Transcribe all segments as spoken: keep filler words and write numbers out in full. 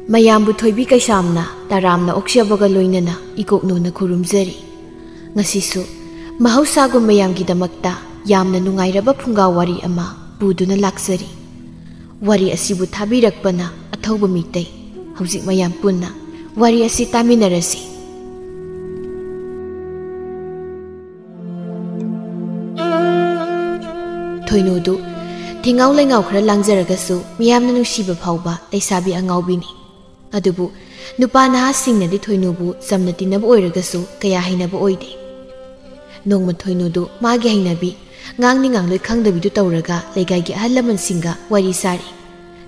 ꯃꯌꯥꯝꯕꯨ ꯊꯣꯏꯕꯤ ꯀꯩꯁꯥꯝꯅ ꯇꯔꯥꯝꯅ ꯑꯣꯛꯆꯕꯒ ꯂꯣꯏꯅꯅ ꯏꯀꯣꯛꯅꯣꯅ ꯈꯨꯔꯨꯝꯖꯔꯤ꯫ ꯉꯁꯤꯁꯨ ꯃꯍꯧꯁꯥꯒꯨꯝ ꯃꯌꯥꯝꯒꯤꯗꯃꯛꯇ ꯌꯥꯝꯅ ꯅꯨꯡꯉꯥꯏꯔꯕ ꯐꯨꯡꯒꯥ ꯋꯥꯔꯤ ꯑꯃ ꯄꯨꯗꯨꯅ ꯂꯥꯛꯆꯔꯤ꯫ ꯋꯥꯔꯤ ꯑꯁꯤꯕꯨ ꯊꯥꯕꯤꯔꯛꯄꯅ ꯑꯊꯧꯕ ꯃꯤꯇꯩ꯫ ꯍꯧꯖꯤꯛ ꯃꯌꯥꯝ ꯄꯨꯟꯅ ꯋꯥꯔꯤ ꯑꯁꯤ ꯇꯥꯃꯤꯟꯅꯔꯁꯤ꯫ ꯊꯣꯏꯅꯨꯗꯨ ꯊꯤꯉꯥꯎ ꯂꯩꯉꯥꯎ ꯈꯔ ꯂꯥꯡꯖꯔꯒꯁꯨ ꯃꯤꯌꯥꯝꯅ ꯅꯨꯡꯁꯤꯕ ꯐꯥꯎꯕ ꯂꯩꯁꯥꯕꯤ ꯑꯉꯥꯎꯕꯤꯅꯤ꯫ ꯑꯗꯨꯕꯨ ꯅꯨꯄꯥ ꯅꯍꯥꯁꯤꯡꯅꯗꯤ ꯊꯣꯏꯅꯨꯕꯨ ꯆꯝꯅ ꯇꯤꯟꯅꯕ ꯑꯣꯏꯔꯒꯁꯨ ꯀꯌꯥ ꯍꯩꯅꯕ ꯑꯣꯏꯗꯦ꯫ ꯅꯣꯡꯃ ꯊꯣꯏꯅꯨꯗꯨ ꯃꯥꯒꯤ ꯍꯩꯅꯕꯤ ꯉꯥꯡꯅꯤ ꯉꯥꯡꯂꯣꯏ ꯈꯪꯗꯕꯤꯗꯨ ꯇꯧꯔꯒ ꯂꯩꯀꯥꯏꯒꯤ ꯑꯍꯜ ꯂꯃꯟꯁꯤꯡꯒ ꯋꯥꯔꯤ ꯁꯥꯔꯤ꯫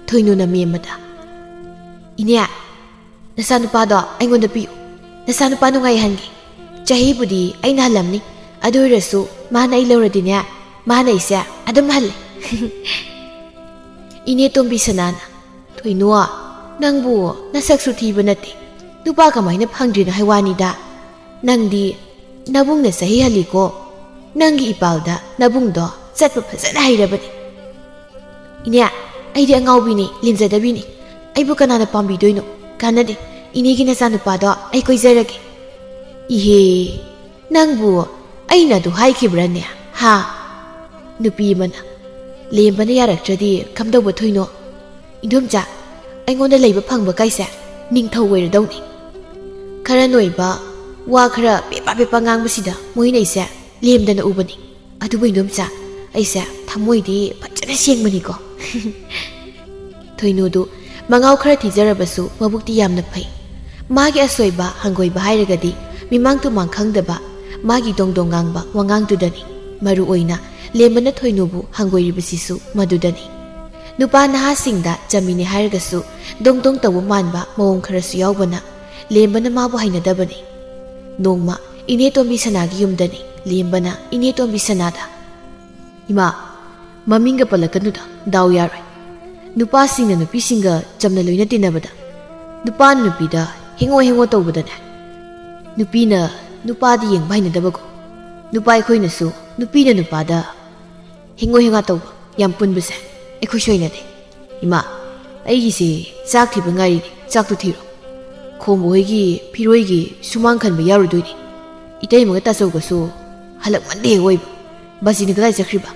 ꯊꯣꯏꯅꯨꯅ ꯃꯦꯝꯃꯗ, "ꯏꯅꯦ, ꯅꯆꯥꯅꯨꯄꯥꯗꯣ ꯑꯩꯉꯣꯟꯗ ꯄꯤꯌꯨ꯫ ꯅꯆꯥꯅꯨꯄꯥ ꯅꯨꯡꯉꯥꯏꯍꯟꯒꯦ꯫ ꯆꯍꯤꯕꯨꯗꯤ ꯑꯩꯅ ꯍꯜꯂꯝꯅꯤ, ꯑꯗꯨ ꯑꯣꯏꯔꯁꯨ ꯃꯥꯅ ꯑꯩ ꯂꯧꯔꯗꯤꯅꯦ, ꯃꯥꯅ ꯑꯩꯁꯦ ꯑꯗꯨꯝ ꯍꯜꯂꯦ꯫" ꯏꯅꯦ ꯇꯣꯝꯕꯤ ꯁꯅꯥꯅ, "ꯊꯣꯏꯅꯨ, ꯅꯪꯕꯨ ꯅꯁꯛꯁꯨ ꯊꯤꯕ ꯅꯠꯇꯦ, ꯅꯨꯄꯥ ꯀꯃꯥꯏꯅ ꯐꯪꯗ꯭ꯔꯤꯅꯣ ꯍꯥꯏ ꯋꯥꯅꯤꯗ꯫ ꯅꯪꯗꯤ ꯅꯕꯨꯡꯅ ꯆꯍꯤ ꯍꯜꯂꯤꯀꯣ꯫ ꯅꯪꯒꯤ ꯏꯄꯥꯜꯗ ꯅꯕꯨꯡꯗꯣ ꯆꯠꯄ ꯐꯖꯅ ꯍꯩꯔꯕꯅꯤ꯫" "ꯏꯅꯦ, ꯑꯩꯗꯤ ꯑꯉꯥꯎꯕꯤꯅꯤ, ꯂꯦꯝꯖꯗꯕꯤꯅꯤ꯫ ꯑꯩꯕꯨ ꯀꯅꯥꯅ ꯄꯥꯝꯕꯤꯗꯣꯏꯅꯣ? ꯀꯥꯟꯅꯗꯦ꯫ ꯏꯅꯦꯒꯤ ꯅꯆꯥꯅꯨꯄꯥꯗꯣ ꯑꯩ ꯀꯣꯏꯖꯔꯒꯦ꯫" "ꯏꯍꯦ, ꯅꯪꯕꯨ ꯑꯩꯅ ꯑꯗꯨ ꯍꯥꯏꯈꯤꯕ꯭ꯔꯥꯅꯦ? ꯍꯥ?" ꯅꯨꯄꯤ ꯑꯃꯅ, "ꯂꯦꯝꯕꯅ ꯌꯥꯔꯛꯇ꯭ꯔꯗꯤ ꯀꯝꯗꯧꯕ ꯊꯣꯏꯅꯣ? ꯏꯟꯗꯣꯝꯆꯥ, ꯑꯩꯉꯣꯟꯗ ꯂꯩꯕ ꯐꯪꯕ ꯀꯥꯏꯁꯦ ꯅꯤꯡꯊꯧ ꯑꯣꯏꯔꯗꯧꯅꯤ꯫" ꯈꯔ ꯅꯣꯏꯕ, ꯋꯥ ꯈꯔ ꯄꯦꯄꯥ ꯄꯦꯄꯥ ꯉꯥꯡꯕꯁꯤꯗ ꯃꯣꯏꯅ ꯑꯩꯁꯦ ꯂꯦꯝꯗꯅ ꯎꯕꯅꯤ꯫ ꯑꯗꯨꯕꯨ ꯏꯟꯗꯣꯝꯆꯥ, ꯑꯩꯁꯦ ꯊꯃꯣꯏꯗꯤ ꯐꯖꯅ ꯁꯦꯡꯕꯅꯤꯀꯣ꯫ ꯊꯣꯏꯅꯨꯗꯨ ꯃꯉꯥꯎ ꯈꯔ ꯊꯤꯖꯔꯕꯁꯨ ꯃꯕꯨꯛꯇꯤ ꯌꯥꯝꯅ ꯐꯩ꯫ ꯃꯥꯒꯤ ꯑꯁꯣꯏꯕ ꯍꯪꯒꯣꯏꯕ ꯍꯥꯏꯔꯒꯗꯤ ꯃꯤꯃꯥꯡ ꯇꯨꯃꯥꯡ ꯈꯪꯗꯕ, ꯃꯥꯒꯤ ꯗꯣꯡ ꯗꯣꯡ ꯉꯥꯡꯕ ꯋꯥꯉꯥꯡꯗꯨꯗꯅꯤ꯫ ꯃꯔꯨ ꯑꯣꯏꯅ ꯂꯦꯝꯕꯅ ꯊꯣꯏꯅꯨꯕꯨ ꯍꯪꯒꯣꯏꯔꯤꯕꯁꯤꯁꯨ ꯃꯗꯨꯗꯅꯤ꯫ ꯅꯨꯄꯥ ꯅꯍꯥꯁꯤꯡꯗ ꯆꯝꯃꯤꯅꯦ ꯍꯥꯏꯔꯒꯁꯨ ꯗꯣꯡ ꯗꯣꯡ ꯇꯧꯕ ꯃꯥꯟꯕ ꯃꯑꯣꯡ ꯈꯔꯁꯨ ꯌꯥꯎꯕꯅ ꯂꯦꯝꯕꯅ ꯃꯥꯕꯨ ꯍꯩꯅꯗꯕꯅꯤ꯫ ꯅꯣꯡꯃ ꯏꯅꯦ ꯇꯣꯝꯕꯤ ꯁꯅꯥꯒꯤ ꯌꯨꯝꯗꯅꯤ꯫ ꯂꯦꯝꯕꯅ ꯏꯅꯦ ꯇꯣꯝꯕꯤ ꯁꯅꯥꯗ, "ꯏꯃꯥ, ꯃꯃꯤꯡꯒ ꯄꯜꯂꯛꯀꯅꯨꯗ, ꯗꯥꯎ ꯌꯥꯔꯣꯏ꯫ ꯅꯨꯄꯥꯁꯤꯡꯅ ꯅꯨꯄꯤꯁꯤꯡꯒ ꯆꯝꯅ ꯂꯣꯏꯅ ꯇꯤꯟꯅꯕꯗ, ꯅꯨꯄꯥꯅ ꯅꯨꯄꯤꯗ ꯍꯦꯡꯉꯣ ꯍꯦꯡꯉꯣ ꯇꯧꯕꯗꯅꯦ, ꯅꯨꯄꯤꯅ ꯅꯨꯄꯥꯗꯤ ꯌꯦꯡꯕ ꯍꯩꯅꯗꯕꯀꯣ꯫ ꯅꯨꯄꯥ ꯑꯩꯈꯣꯏꯅꯁꯨ ꯅꯨꯄꯤꯅ ꯅꯨꯄꯥꯗ ꯍꯦꯡꯉꯣ ꯍꯦꯡꯉꯥ ꯇꯧꯕ ꯌꯥꯝ ꯄꯨꯟꯕꯁꯦ ꯑꯩꯈꯣꯏ ꯁꯣꯏꯅꯗꯦ꯫ ꯏꯃꯥ, ꯑꯩꯒꯤꯁꯦ ꯆꯥꯛ ꯊꯤꯕ ꯉꯥꯏꯔꯤꯅꯦ꯫ ꯆꯥꯛꯇꯨ ꯊꯤꯔꯣ꯫ ꯈꯣꯝꯕ ꯍꯣꯏꯒꯤ ꯐꯤꯔꯣꯏꯒꯤ ꯁꯨꯃꯥꯡ ꯈꯟꯕ ꯌꯥꯔꯨꯗꯣꯏꯅꯤ꯫ ꯏꯇꯩꯃꯒ ꯇꯥꯆꯧꯒꯁꯨ ꯍꯜꯂꯛꯃꯟꯗꯦ ꯑꯣꯏꯕ꯫ ꯕꯥꯖꯤꯅ ꯀꯗꯥꯏ ꯆꯠꯈ꯭ꯔꯤꯕ?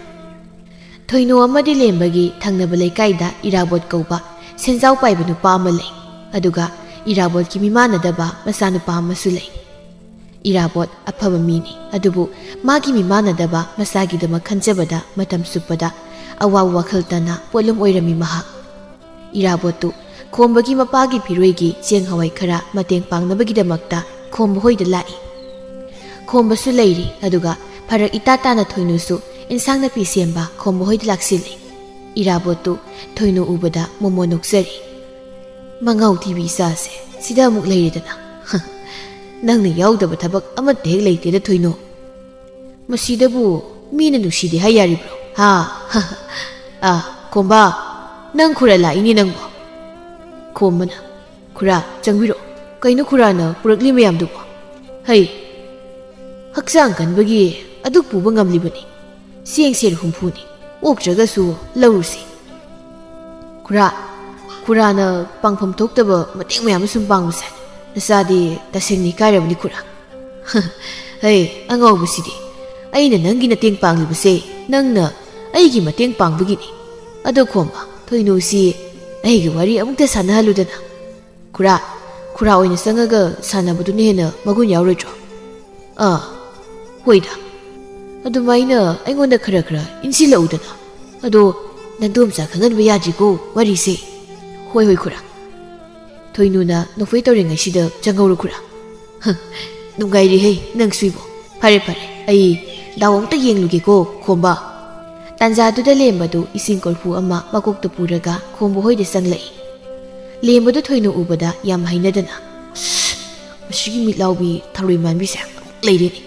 ꯊꯣꯏꯅꯨ ꯑꯃꯗꯤ ꯂꯦꯝꯕꯒꯤ ꯊꯪꯅꯕ ꯂꯩꯀꯥꯏꯗ ꯏꯔꯥꯕꯣꯠ ꯀꯧꯕ ꯁꯦꯟꯖꯥꯎ ꯄꯥꯏꯕ ꯅꯨꯄꯥ ꯑꯃ ꯂꯩ꯫ ꯑꯗꯨꯒ ꯏꯔꯥꯕꯣꯠꯀꯤ ꯃꯤꯃꯥꯟꯅꯗꯕ ꯃꯆꯥꯅꯨꯄꯥ ꯑꯃꯁꯨ ꯂꯩ꯫ ꯏꯔꯥꯕꯣꯠ ꯑꯐꯕ ꯃꯤꯅꯤ, ꯑꯗꯨꯕꯨ ꯃꯥꯒꯤ ꯃꯤꯃꯥꯟꯅꯗꯕ ꯃꯆꯥꯒꯤꯗꯃꯛ ꯈꯟꯖꯕꯗ ꯃꯇꯝ ꯆꯨꯞꯄꯗ ꯑꯋꯥꯕ ꯋꯥꯈꯜꯇꯅ ꯄꯣꯠꯂꯨꯝ ꯑꯣꯏꯔꯝꯃꯤ ꯃꯍꯥꯛ꯫ ꯏꯔꯥꯕꯣꯠꯇꯨ ꯈꯣꯝꯕꯒꯤ ꯃꯄꯥꯒꯤ ꯐꯤꯔꯣꯏꯒꯤ ꯆꯦꯡ ꯍꯋꯥꯏ ꯈꯔ ꯃꯇꯦꯡ ꯄꯥꯡꯅꯕꯒꯤꯗꯃꯛꯇ ꯈꯣꯝꯕ ꯍꯣꯏꯗ ꯂꯥꯛꯏ꯫ ꯈꯣꯝꯕꯁꯨ ꯂꯩꯔꯤ, ꯑꯗꯨꯒ ꯐꯔꯛ ꯏꯇꯥ ꯇꯥꯅ ꯊꯣꯏꯅꯨꯁꯨ ꯏꯟꯁꯥꯡ ꯅꯥꯄꯤ ꯁꯦꯝꯕ ꯈꯣꯝꯕ ꯍꯣꯏꯗ ꯂꯥꯛꯁꯤꯜꯂꯤ꯫ ꯏꯔꯥꯕꯣꯠꯇꯨ ꯊꯣꯏꯅꯨ ꯎꯕꯗ ꯃꯣꯃꯣ ꯅꯣꯛꯆꯔꯤ꯫ "ꯃꯉꯥꯎ ꯊꯤꯕꯤ ꯏꯆꯥꯁꯦ ꯁꯤꯗ ꯑꯃꯨꯛ ꯂꯩꯔꯦꯗꯅ꯫ ꯅꯪꯅ ꯌꯥꯎꯗꯕ ꯊꯕꯛ ꯑꯃꯠꯇ ꯍꯦꯛ ꯂꯩꯇꯦꯗ ꯊꯣꯏꯅꯨ꯫ ꯃꯁꯤꯗꯕꯨ ꯃꯤꯅ ꯅꯨꯡꯁꯤꯗꯦ ꯍꯥꯏ ꯌꯥꯔꯤꯕ꯭ꯔꯣ? ꯍꯥ?" "ꯑꯥ, ꯈꯣꯝꯕ, ꯅꯪ ꯈꯨꯔꯥ ꯂꯥꯛꯏꯅꯦ ꯅꯪꯕꯣ?" ꯈꯣꯝꯕꯅ, "ꯈꯨꯔꯥ, ꯆꯪꯕꯤꯔꯛꯑꯣ꯫ ꯀꯩꯅꯣ ꯈꯨꯔꯥꯅ ꯄꯨꯔꯛꯂꯤ ꯃꯌꯥꯝꯗꯨꯕꯣ?" "ꯍꯩ, ꯍꯛꯆꯥꯡ ꯀꯟꯕꯒꯤ ꯑꯗꯨꯛ ꯄꯨꯕ ꯉꯝꯂꯤꯕꯅꯤ꯫ ꯆꯦꯡ ꯁꯦꯔ ꯍꯨꯝꯐꯨꯅꯤ꯫ ꯑꯣꯛꯇ꯭ꯔꯒꯁꯨ ꯂꯧꯔꯨꯁꯤ꯫" "ꯈꯨꯔꯥ, ꯈꯨꯔꯥꯅ ꯄꯥꯡꯐꯝ ꯊꯣꯛꯇꯕ ꯃꯇꯦꯡ ꯃꯌꯥꯝ ꯑꯃ ꯁꯨꯝ ꯄꯥꯡꯕꯁꯦ ꯅꯆꯥꯗꯤ ꯇꯁꯦꯡꯅ ꯏꯀꯥꯏꯔꯕꯅꯤ ꯈꯨꯔꯥ꯫" "ꯍꯩ, ꯑꯉꯥꯎꯕꯁꯤꯗꯤ꯫ ꯑꯩꯅ ꯅꯪꯒꯤ ꯃꯇꯦꯡ ꯄꯥꯡꯂꯤꯕꯁꯦ ꯅꯪꯅ ꯑꯩꯒꯤ ꯃꯇꯦꯡ ꯄꯥꯡꯕꯒꯤꯅꯤ꯫ ꯑꯗꯣ ꯈꯣꯝꯕ, ꯊꯣꯏꯅꯨꯁꯤ ꯑꯩꯒꯤ ꯋꯥꯔꯤ ꯑꯃꯨꯛꯇ ꯁꯥꯟꯅꯍꯜꯂꯨꯗꯅ꯫" "ꯈꯨꯔꯥ, ꯈꯨꯔꯥ ꯑꯣꯏꯅ ꯆꯪꯉꯒ ꯁꯥꯟꯅꯕꯗꯨꯅ ꯍꯦꯟꯅ ꯃꯒꯨꯟ ꯌꯥꯎꯔꯣꯏꯗ꯭ꯔꯣ?" "ꯑꯥ, ꯍꯣꯏꯗ꯫ ꯑꯗꯨꯃꯥꯏꯅ ꯑꯩꯉꯣꯟꯗ ꯈꯔ ꯈꯔ ꯏꯟꯁꯤꯜꯂꯛꯎꯗꯅ꯫ ꯑꯗꯣ ꯅꯪꯗꯣꯝꯆꯥ ꯈꯪꯍꯟꯕ ꯌꯥꯗ꯭ꯔꯤꯀꯣ ꯋꯥꯔꯤꯁꯦ꯫" "ꯍꯣꯏ, ꯍꯣꯏ, ꯈꯨꯔꯥ꯫" ꯊꯣꯏꯅꯨꯅ ꯅꯣꯛꯐꯦ ꯇꯧꯔꯤꯉꯩꯁꯤꯗ ꯆꯪꯍꯧꯔꯣ ꯈꯨꯔꯥ꯫ "ꯍ, ꯅꯨꯡꯉꯥꯏꯔꯤꯍꯦ ꯅꯪꯁꯨ ꯏꯕꯣ꯫ ꯐꯔꯦ, ꯐꯔꯦ, ꯑꯩ ꯗꯥꯎ ꯑꯃꯨꯛꯇ ꯌꯦꯡꯂꯨꯒꯦꯀꯣ ꯈꯣꯝꯕ꯫" ꯇꯥꯟꯖꯥꯗꯨꯗ ꯂꯦꯝꯕꯗꯨ ꯏꯁꯤꯡ ꯀꯣꯔꯐꯨ ꯑꯃ ꯃꯀꯣꯛꯇ ꯄꯨꯔꯒ ꯈꯣꯝꯕ ꯍꯣꯏꯗ ꯆꯪꯂꯛꯏ꯫ ꯂꯦꯝꯕꯗꯨ ꯊꯣꯏꯅꯨ ꯎꯕꯗ ꯌꯥꯝ ꯍꯩꯅꯗꯅ, "ꯑꯁ, ꯃꯁꯤꯒꯤ ꯃꯤꯠ ꯂꯥꯎꯕꯤ ꯊꯔꯣꯏ ꯃꯥꯟꯕꯤꯁꯦ ꯑꯃꯨꯛ ꯂꯩꯔꯦꯅꯦ꯫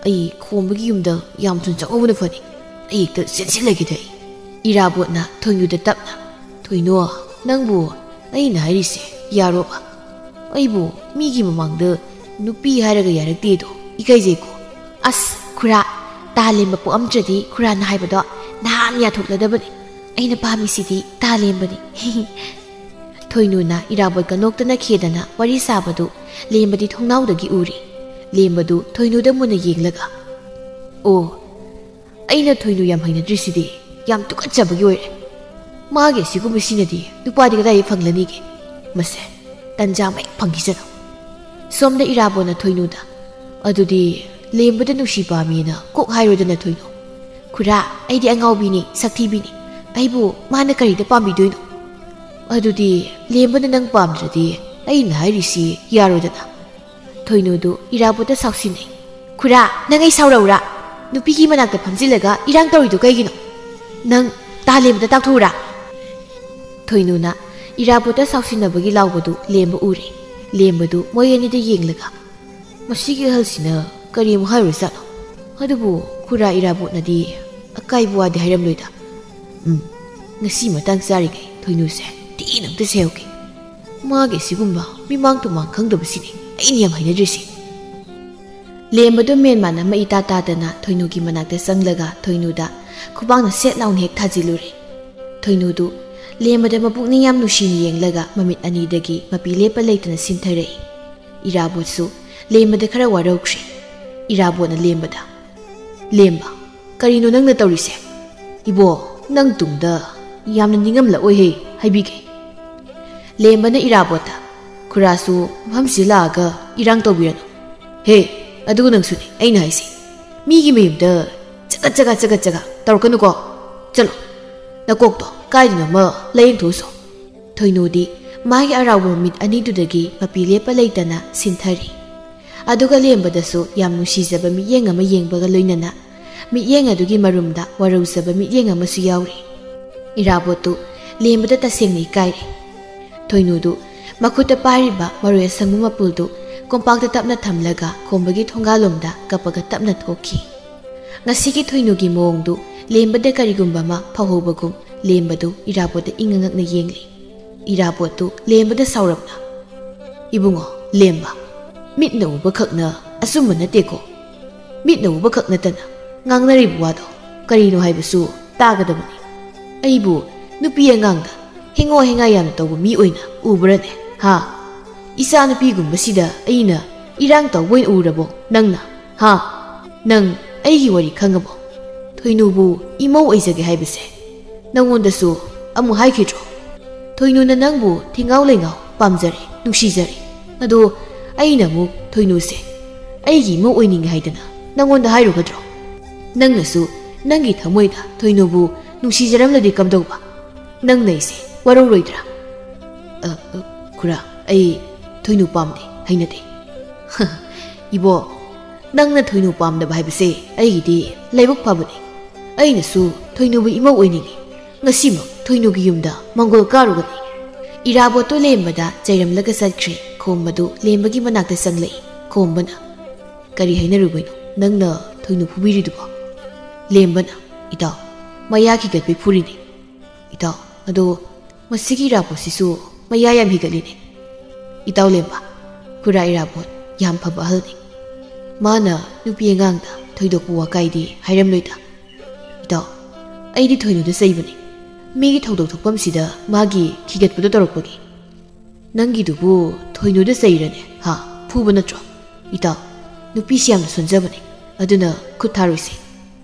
ꯑꯩ ꯈꯣꯝꯕꯒꯤ ꯌꯨꯝꯗ ꯌꯥꯝ ꯊꯨꯅ ꯆꯪꯍꯧꯕꯅ ꯐꯅꯤ꯫ ꯑꯩ ꯍꯦꯛꯇ ꯆꯦꯟꯁꯤꯜꯂꯒꯦꯗ ꯑꯩ꯫" ꯏꯔꯥꯕꯣꯠꯅ ꯊꯣꯏꯅꯨꯗ ꯇꯞꯅ, "ꯊꯣꯏꯅꯨ, ꯅꯪꯕꯨ ꯑꯩꯅ ꯍꯥꯏꯔꯤꯁꯦ ꯌꯥꯔꯣꯕ? ꯑꯩꯕꯨ ꯃꯤꯒꯤ ꯃꯃꯥꯡꯗ ꯅꯨꯄꯤ ꯍꯥꯏꯔꯒ ꯌꯥꯔꯛꯇꯦꯗꯣ ꯏꯀꯥꯏꯖꯩꯀꯣ꯫" "ꯑꯁ, ꯈꯨꯔꯥ, ꯇꯥ ꯂꯦꯝꯕ ꯄꯣꯛꯑꯝꯗ꯭ꯔꯗꯤ ꯈꯨꯔꯥꯅ ꯍꯥꯏꯕꯗꯣ ꯅꯍꯥꯟ ꯌꯥꯊꯣꯛꯂꯗꯕꯅꯤ꯫ ꯑꯩꯅ ꯄꯥꯝꯃꯤꯁꯤꯗꯤ ꯇꯥ ꯂꯦꯝꯕꯅꯤ꯫" ꯊꯣꯏꯅꯨꯅ ꯏꯔꯥꯕꯣꯠꯀ ꯅꯣꯛꯇꯅ ꯈꯦꯗꯅ ꯋꯥꯔꯤ ꯁꯥꯕꯗꯨ ꯂꯦꯝꯕꯗꯤ ꯊꯣꯡꯅꯥꯎꯗꯒꯤ ꯎꯔꯤ꯫ ꯂꯦꯝꯕꯗꯨ ꯊꯣꯏꯅꯨꯗ ꯃꯨꯟꯅ ꯌꯦꯡꯂꯒ, "ꯑꯣ, ꯑꯩꯅ ꯊꯣꯏꯅꯨ ꯌꯥꯝ ꯍꯩꯅꯗ꯭ꯔꯤꯁꯤꯗꯤ ꯌꯥꯝ ꯇꯨꯀꯠꯆꯕꯒꯤ ꯑꯣꯏꯔꯦ꯫ ꯃꯥꯒꯤ ꯑꯁꯤꯒꯨꯝꯕꯁꯤꯅꯗꯤ ꯅꯨꯄꯥꯗꯤ ꯀꯗꯥꯏꯗꯒꯤ ꯐꯪꯂꯅꯤꯒꯦ? ꯃꯁꯦ, ꯇꯟꯖꯥ ꯃꯍꯦꯛ ꯐꯪꯈꯤꯁꯅꯨ꯫" ꯁꯣꯝꯗ ꯏꯔꯥꯕꯣꯠꯅ ꯊꯣꯏꯅꯨꯗ, "ꯑꯗꯨꯗꯤ ꯂꯦꯝꯕꯗ ꯅꯨꯡꯁꯤ ꯄꯥꯝꯃꯤꯅ ꯀꯣꯛ ꯍꯥꯏꯔꯣꯗꯅ ꯊꯣꯏꯅꯨ꯫ ꯈꯨꯔꯥ, ꯑꯩꯗꯤ ꯑꯉꯥꯎꯕꯤꯅꯤ, ꯁꯛꯊꯤꯕꯤꯅꯤ꯫ ꯑꯩꯕꯨ ꯃꯥꯅ ꯀꯔꯤꯗ ꯄꯥꯝꯕꯤꯗꯣꯏꯅꯣ?" "ꯑꯗꯨꯗꯤ ꯂꯦꯝꯕꯅ ꯅꯪ ꯄꯥꯝꯗ꯭ꯔꯗꯤ ꯑꯩꯅ ꯍꯥꯏꯔꯤꯁꯤ ꯌꯥꯔꯣꯗꯅ꯫" ꯊꯣꯏꯅꯨꯗꯨ ꯏꯔꯥꯕꯣꯠꯇ ꯁꯥꯎꯁꯤꯟꯅꯩ꯫ "ꯈꯨꯔꯥ, ꯅꯪ ꯑꯩ ꯁꯥꯎꯔꯛꯎꯔꯥ? ꯅꯨꯄꯤꯒꯤ ꯃꯅꯥꯛꯇ ꯐꯝꯖꯤꯜꯂꯒ ꯏꯔꯥꯡ ꯇꯧꯔꯤꯗꯨ ꯀꯩꯒꯤꯅꯣ? ꯅꯪ ꯇꯥ ꯂꯦꯝꯕꯗ ꯇꯥꯛꯊꯣꯛꯎꯔꯥ?" ꯊꯣꯏꯅꯨꯅ ꯏꯔꯥꯕꯣꯠꯇ ꯁꯥꯎꯁꯤꯟꯅꯕꯒꯤ ꯂꯥꯎꯕꯗꯨ ꯂꯦꯝꯕ ꯎꯔꯦ꯫ ꯂꯦꯝꯕꯗꯨ ꯃꯣꯏ ꯑꯅꯤꯗ ꯌꯦꯡꯂꯒ, "ꯃꯁꯤꯒꯤ ꯑꯍꯜꯁꯤꯅ ꯀꯔꯤ ꯑꯃꯨꯛ ꯍꯥꯏꯔꯨꯔꯖꯥꯠꯅꯣ? ꯑꯗꯨꯕꯨ ꯈꯨꯔꯥ ꯏꯔꯥꯕꯣꯠꯅꯗꯤ ꯑꯀꯥꯏꯕ ꯋꯥꯗꯤ ꯍꯥꯏꯔꯝꯂꯣꯏꯗ꯫ ꯎꯝ, ꯉꯁꯤ ꯃꯇꯥꯡ ꯆꯥꯔꯤꯉꯩ ꯊꯣꯏꯅꯨꯁꯦ ꯇꯤꯅ ꯑꯝꯇ ꯁꯦꯍꯧꯒꯦ꯫ ꯃꯥꯒꯤ ꯁꯤꯒꯨꯝꯕ ꯃꯤꯃꯥꯡ ꯇꯨꯃꯥꯡ ꯈꯪꯗꯕꯁꯤꯅꯤ ꯑꯩꯅ ꯌꯥꯝ ꯍꯩꯅꯗ꯭ꯔꯤꯁꯤ꯫" ꯂꯦꯝꯕꯗꯨ ꯃꯦꯟꯃꯥꯟ ꯑꯃ ꯏꯇꯥ ꯇꯥꯗꯅ ꯊꯣꯏꯅꯨꯒꯤ ꯃꯅꯥꯛꯇ ꯆꯪꯂꯒ ꯊꯣꯏꯅꯨꯗ ꯈꯨꯕꯥꯛꯅ ꯁꯦꯠ ꯂꯥꯎꯅ ꯍꯦꯛ ꯊꯥꯖꯤꯜꯂꯨꯔꯦ꯫ ꯊꯣꯏꯅꯨꯗꯨ ꯂꯦꯝꯕꯗ ꯃꯄꯨꯛꯅꯤꯡ ꯌꯥꯝ ꯅꯨꯡꯁꯤꯅ ꯌꯦꯡꯂꯒ ꯃꯃꯤꯠ ꯑꯅꯤꯗꯒꯤ ꯃꯄꯤ ꯂꯦꯞꯄ ꯂꯩꯇꯅ ꯁꯤꯟꯊꯔꯛꯏ꯫ ꯏꯔꯥꯕꯣꯠꯁꯨ ꯂꯦꯝꯕꯗ ꯈꯔ ꯋꯥꯔꯧꯈ꯭ꯔꯦ꯫ ꯏꯔꯥꯕꯣꯠꯅ ꯂꯦꯝꯕꯗ, "ꯂꯦꯝꯕ, ꯀꯔꯤꯅꯣ ꯅꯪꯅ ꯇꯧꯔꯤꯁꯦ? ꯏꯕꯣ, ꯅꯪ ꯇꯨꯡꯗ ꯌꯥꯝꯅ ꯅꯤꯡꯉꯝꯂꯛꯑꯣꯏꯍꯦ, ꯍꯥꯏꯕꯤꯒꯦ꯫" ꯂꯦꯝꯕꯅ ꯏꯔꯥꯕꯣꯠꯇ, "ꯈꯨꯔꯥꯁꯨ ꯃꯐꯝꯁꯤ ꯂꯥꯛꯑꯒ ꯏꯔꯥꯡ ꯇꯧꯕꯤꯔꯅꯨ꯫ ꯍꯦ, ꯑꯗꯨꯒ ꯅꯪꯁꯨꯅꯦ ꯑꯩꯅ ꯍꯥꯏꯁꯦ, ꯃꯤꯒꯤ ꯃꯌꯨꯝꯗ ꯆꯒꯠ ꯆꯒꯠ ꯆꯒꯠ ꯆꯒꯠ ꯇꯧꯔꯛꯀꯅꯨꯀꯣ꯫ ꯆꯠꯂꯣ, ꯅꯀꯣꯛꯇꯣ ꯀꯥꯏꯗꯅꯣꯃ ꯂꯥꯌꯦꯡꯊꯣꯛꯎꯁꯣ꯫" ꯊꯣꯏꯅꯨꯗꯤ ꯃꯥꯒꯤ ꯑꯔꯥꯎꯕ ꯃꯃꯤꯠ ꯑꯅꯤꯗꯨꯗꯒꯤ ꯃꯄꯤ ꯂꯦꯞꯄ ꯂꯩꯇꯅ ꯁꯤꯟꯊꯔꯤ꯫ ꯑꯗꯨꯒ ꯂꯦꯝꯕꯗꯁꯨ ꯌꯥꯝ ꯅꯨꯡꯁꯤꯖꯕ ꯃꯤꯠꯌꯦꯡ ꯑꯃ ꯌꯦꯡꯕꯒ ꯂꯣꯏꯅꯅ ꯃꯤꯠꯌꯦꯡ ꯑꯗꯨꯒꯤ ꯃꯔꯨꯝꯗ ꯋꯥꯔꯧꯖꯕ ꯃꯤꯠꯌꯦꯡ ꯑꯃꯁꯨ ꯌꯥꯎꯔꯤ꯫ ꯏꯔꯥꯕꯣꯠꯇꯨ ꯂꯦꯝꯕꯗ ꯇꯁꯦꯡꯅ ꯏꯀꯥꯏꯔꯦ꯫ ꯊꯣꯏꯅꯨꯗꯨ ꯃꯈꯨꯠꯇ ꯄꯥꯏꯔꯤꯕ ꯃꯔꯣꯏ ꯑꯁꯪꯕ ꯃꯄꯨꯜꯗꯨ ꯀꯣꯝꯄꯥꯛꯇ ꯇꯞꯅ ꯊꯝꯂꯒ ꯈꯣꯝꯕꯒꯤ ꯊꯣꯡꯒꯥꯜꯂꯣꯝꯗ ꯀꯞꯄꯒ ꯇꯞꯅ ꯊꯣꯛꯈꯤ꯫ ꯉꯁꯤꯒꯤ ꯊꯣꯏꯅꯨꯒꯤ ꯃꯑꯣꯡꯗꯨ ꯂꯦꯝꯕꯗ ꯀꯔꯤꯒꯨꯝꯕ ꯑꯃ ꯐꯥꯎꯍꯧꯕꯒꯨꯝ ꯂꯦꯝꯕꯗꯨ ꯏꯔꯥꯕꯣꯠꯇ ꯏꯪꯉ ꯉꯛꯅ ꯌꯦꯡꯂꯤ꯫ ꯏꯔꯥꯕꯣꯠꯇꯨ ꯂꯦꯝꯕꯗ ꯁꯥꯎꯔꯞꯅ, "ꯏꯕꯨꯡꯉꯣ ꯂꯦꯝꯕ, ꯃꯤꯠꯅ ꯎꯕꯈꯛꯅ ꯑꯆꯨꯝꯕ ꯅꯠꯇꯦꯀꯣ꯫ ꯃꯤꯠꯅ ꯎꯕꯈꯛ ꯅꯠꯇꯅ ꯉꯥꯡꯅꯔꯤꯕ ꯋꯥꯗꯣ ꯀꯔꯤꯅꯣ ꯍꯥꯏꯕꯁꯨ ꯇꯥꯒꯗꯕꯅꯤ꯫ ꯑꯩꯕꯨ ꯅꯨꯄꯤ ꯑꯉꯥꯡꯗ ꯍꯦꯡꯉꯣ ꯍꯦꯡꯉꯥ ꯌꯥꯝꯅ ꯇꯧꯕ ꯃꯤ ꯑꯣꯏꯅ ꯎꯕ꯭ꯔꯅꯦ? ꯍꯥ? ꯏꯆꯥꯅꯨꯄꯤꯒꯨꯝꯕꯁꯤꯗ ꯑꯩꯅ ꯏꯔꯥꯡ ꯇꯧꯕ ꯑꯣꯏꯅ ꯎꯔꯕꯣ ꯅꯪꯅ? ꯍꯥ? ꯅꯪ ꯑꯩꯒꯤ ꯋꯥꯔꯤ ꯈꯪꯉꯕꯣ? ꯊꯣꯏꯅꯨꯕꯨ ꯏꯃꯧ ꯑꯣꯏꯖꯒꯦ ꯍꯥꯏꯕꯁꯦ ꯅꯪꯉꯣꯟꯗꯁꯨ ꯑꯃꯨꯛ ꯍꯥꯏꯈꯤꯗ꯭ꯔꯣ? ꯊꯣꯏꯅꯨꯅ ꯅꯪꯕꯨ ꯊꯤꯉꯥꯎ ꯂꯩꯉꯥꯎ ꯄꯥꯝꯖꯔꯦ, ꯅꯨꯡꯁꯤꯖꯔꯦ꯫ ꯑꯗꯣ ꯑꯩꯅ ꯑꯃꯨꯛ ꯊꯣꯏꯅꯨꯁꯦ ꯑꯩꯒꯤ ꯏꯃꯧ ꯑꯣꯏꯅꯤꯡꯉꯦ ꯍꯥꯏꯗꯅ ꯅꯪꯉꯣꯟꯗ ꯍꯥꯏꯔꯨꯒꯗ꯭ꯔꯣ? ꯅꯪꯅꯁꯨ ꯅꯪꯒꯤ ꯊꯃꯣꯏꯗ ꯊꯣꯏꯅꯨꯕꯨ ꯅꯨꯡꯁꯤꯖꯔꯝꯂꯗꯤ ꯀꯝꯗꯧꯕ? ꯅꯪꯅ ꯑꯩꯁꯦ ꯋꯥꯔꯧꯔꯣꯏꯗ꯭ꯔꯥ? ꯑ, ꯑ, ꯈꯨꯔꯥ, ꯑꯩ ꯊꯣꯏꯅꯨ ꯄꯥꯝꯗꯦ, ꯍꯩꯅꯗꯦ꯫ ꯏꯕꯣ, ꯅꯪꯅ ꯊꯣꯏꯅꯨ ꯄꯥꯝꯗꯕ ꯍꯥꯏꯕꯁꯦ ꯑꯩꯒꯤꯗꯤ ꯂꯥꯏꯕꯛ ꯐꯕꯅꯤ꯫ ꯑꯩꯅꯁꯨ ꯊꯣꯏꯅꯨꯕꯨ ꯏꯃꯧ ꯑꯣꯏꯅꯤꯡꯉꯤ꯫ ꯉꯁꯤꯃꯛ ꯊꯣꯏꯅꯨꯒꯤ ꯌꯨꯝꯗ ꯃꯪꯒꯣꯜ ꯀꯥꯔꯨꯒꯅꯤ꯫ ꯏꯔꯥꯕꯣꯠꯇꯨ ꯂꯦꯝꯕꯗ ꯆꯩꯔꯝꯂꯒ ꯆꯠꯈ꯭ꯔꯦ꯫ ꯈꯣꯝꯕꯗꯨ ꯂꯦꯝꯕꯒꯤ ꯃꯅꯥꯛꯇ ꯆꯪꯂꯛꯏ꯫ ꯈꯣꯝꯕꯅ, "ꯀꯔꯤ ꯍꯥꯏꯅꯔꯨꯕꯩꯅꯣ ꯅꯪꯅ ꯊꯣꯏꯅꯨ ꯐꯨꯕꯤꯔꯤꯗꯨꯕꯣ?" ꯂꯦꯝꯕꯅ, "ꯏꯇꯥꯎ, ꯃꯌꯥ ꯈꯤꯒꯠꯄꯩ ꯐꯨꯔꯤꯅꯤ꯫ ꯏꯇꯥꯎ, ꯑꯗꯣ ꯃꯁꯤꯒꯤ ꯏꯔꯥꯕꯣꯠꯁꯤꯁꯨ ꯃꯌꯥ ꯌꯥꯝ ꯍꯤꯒꯠꯂꯤꯅꯦ꯫ ꯏꯇꯥꯎ ꯂꯦꯝꯕ, ꯈꯨꯔꯥ ꯏꯔꯥꯕꯣꯠ ꯌꯥꯝ ꯐꯕ ꯑꯍꯜꯅꯤ꯫ ꯃꯥꯅ ꯅꯨꯄꯤ ꯑꯉꯥꯡꯗ ꯊꯣꯏꯗꯣꯛꯄ ꯋꯥꯀꯥꯏꯗꯤ ꯍꯥꯏꯔꯝꯂꯣꯏꯗ꯫ ꯏꯇꯥꯎ, ꯑꯩꯗꯤ ꯊꯣꯏꯅꯨꯗ ꯆꯩꯕꯅꯤ꯫ ꯃꯤꯒꯤ ꯊꯧꯗꯣꯛ ꯊꯣꯛꯐꯝꯁꯤꯗ ꯃꯥꯒꯤ ꯈꯤꯒꯠꯄꯗꯣ ꯇꯧꯔꯛꯄꯒꯤ꯫ ꯅꯪꯒꯤꯗꯨꯕꯨ ꯊꯣꯏꯅꯨꯗ ꯆꯩꯔꯅꯦ? ꯍꯥ? ꯐꯨꯕ ꯅꯠꯇ꯭ꯔꯣ? ꯏꯇꯥꯎ, ꯅꯨꯄꯤꯁꯤ ꯌꯥꯝꯅ ꯁꯣꯟꯖꯕꯅꯦ, ꯑꯗꯨꯅ ꯈꯨꯠ ꯊꯥꯔꯣꯏꯁꯦ꯫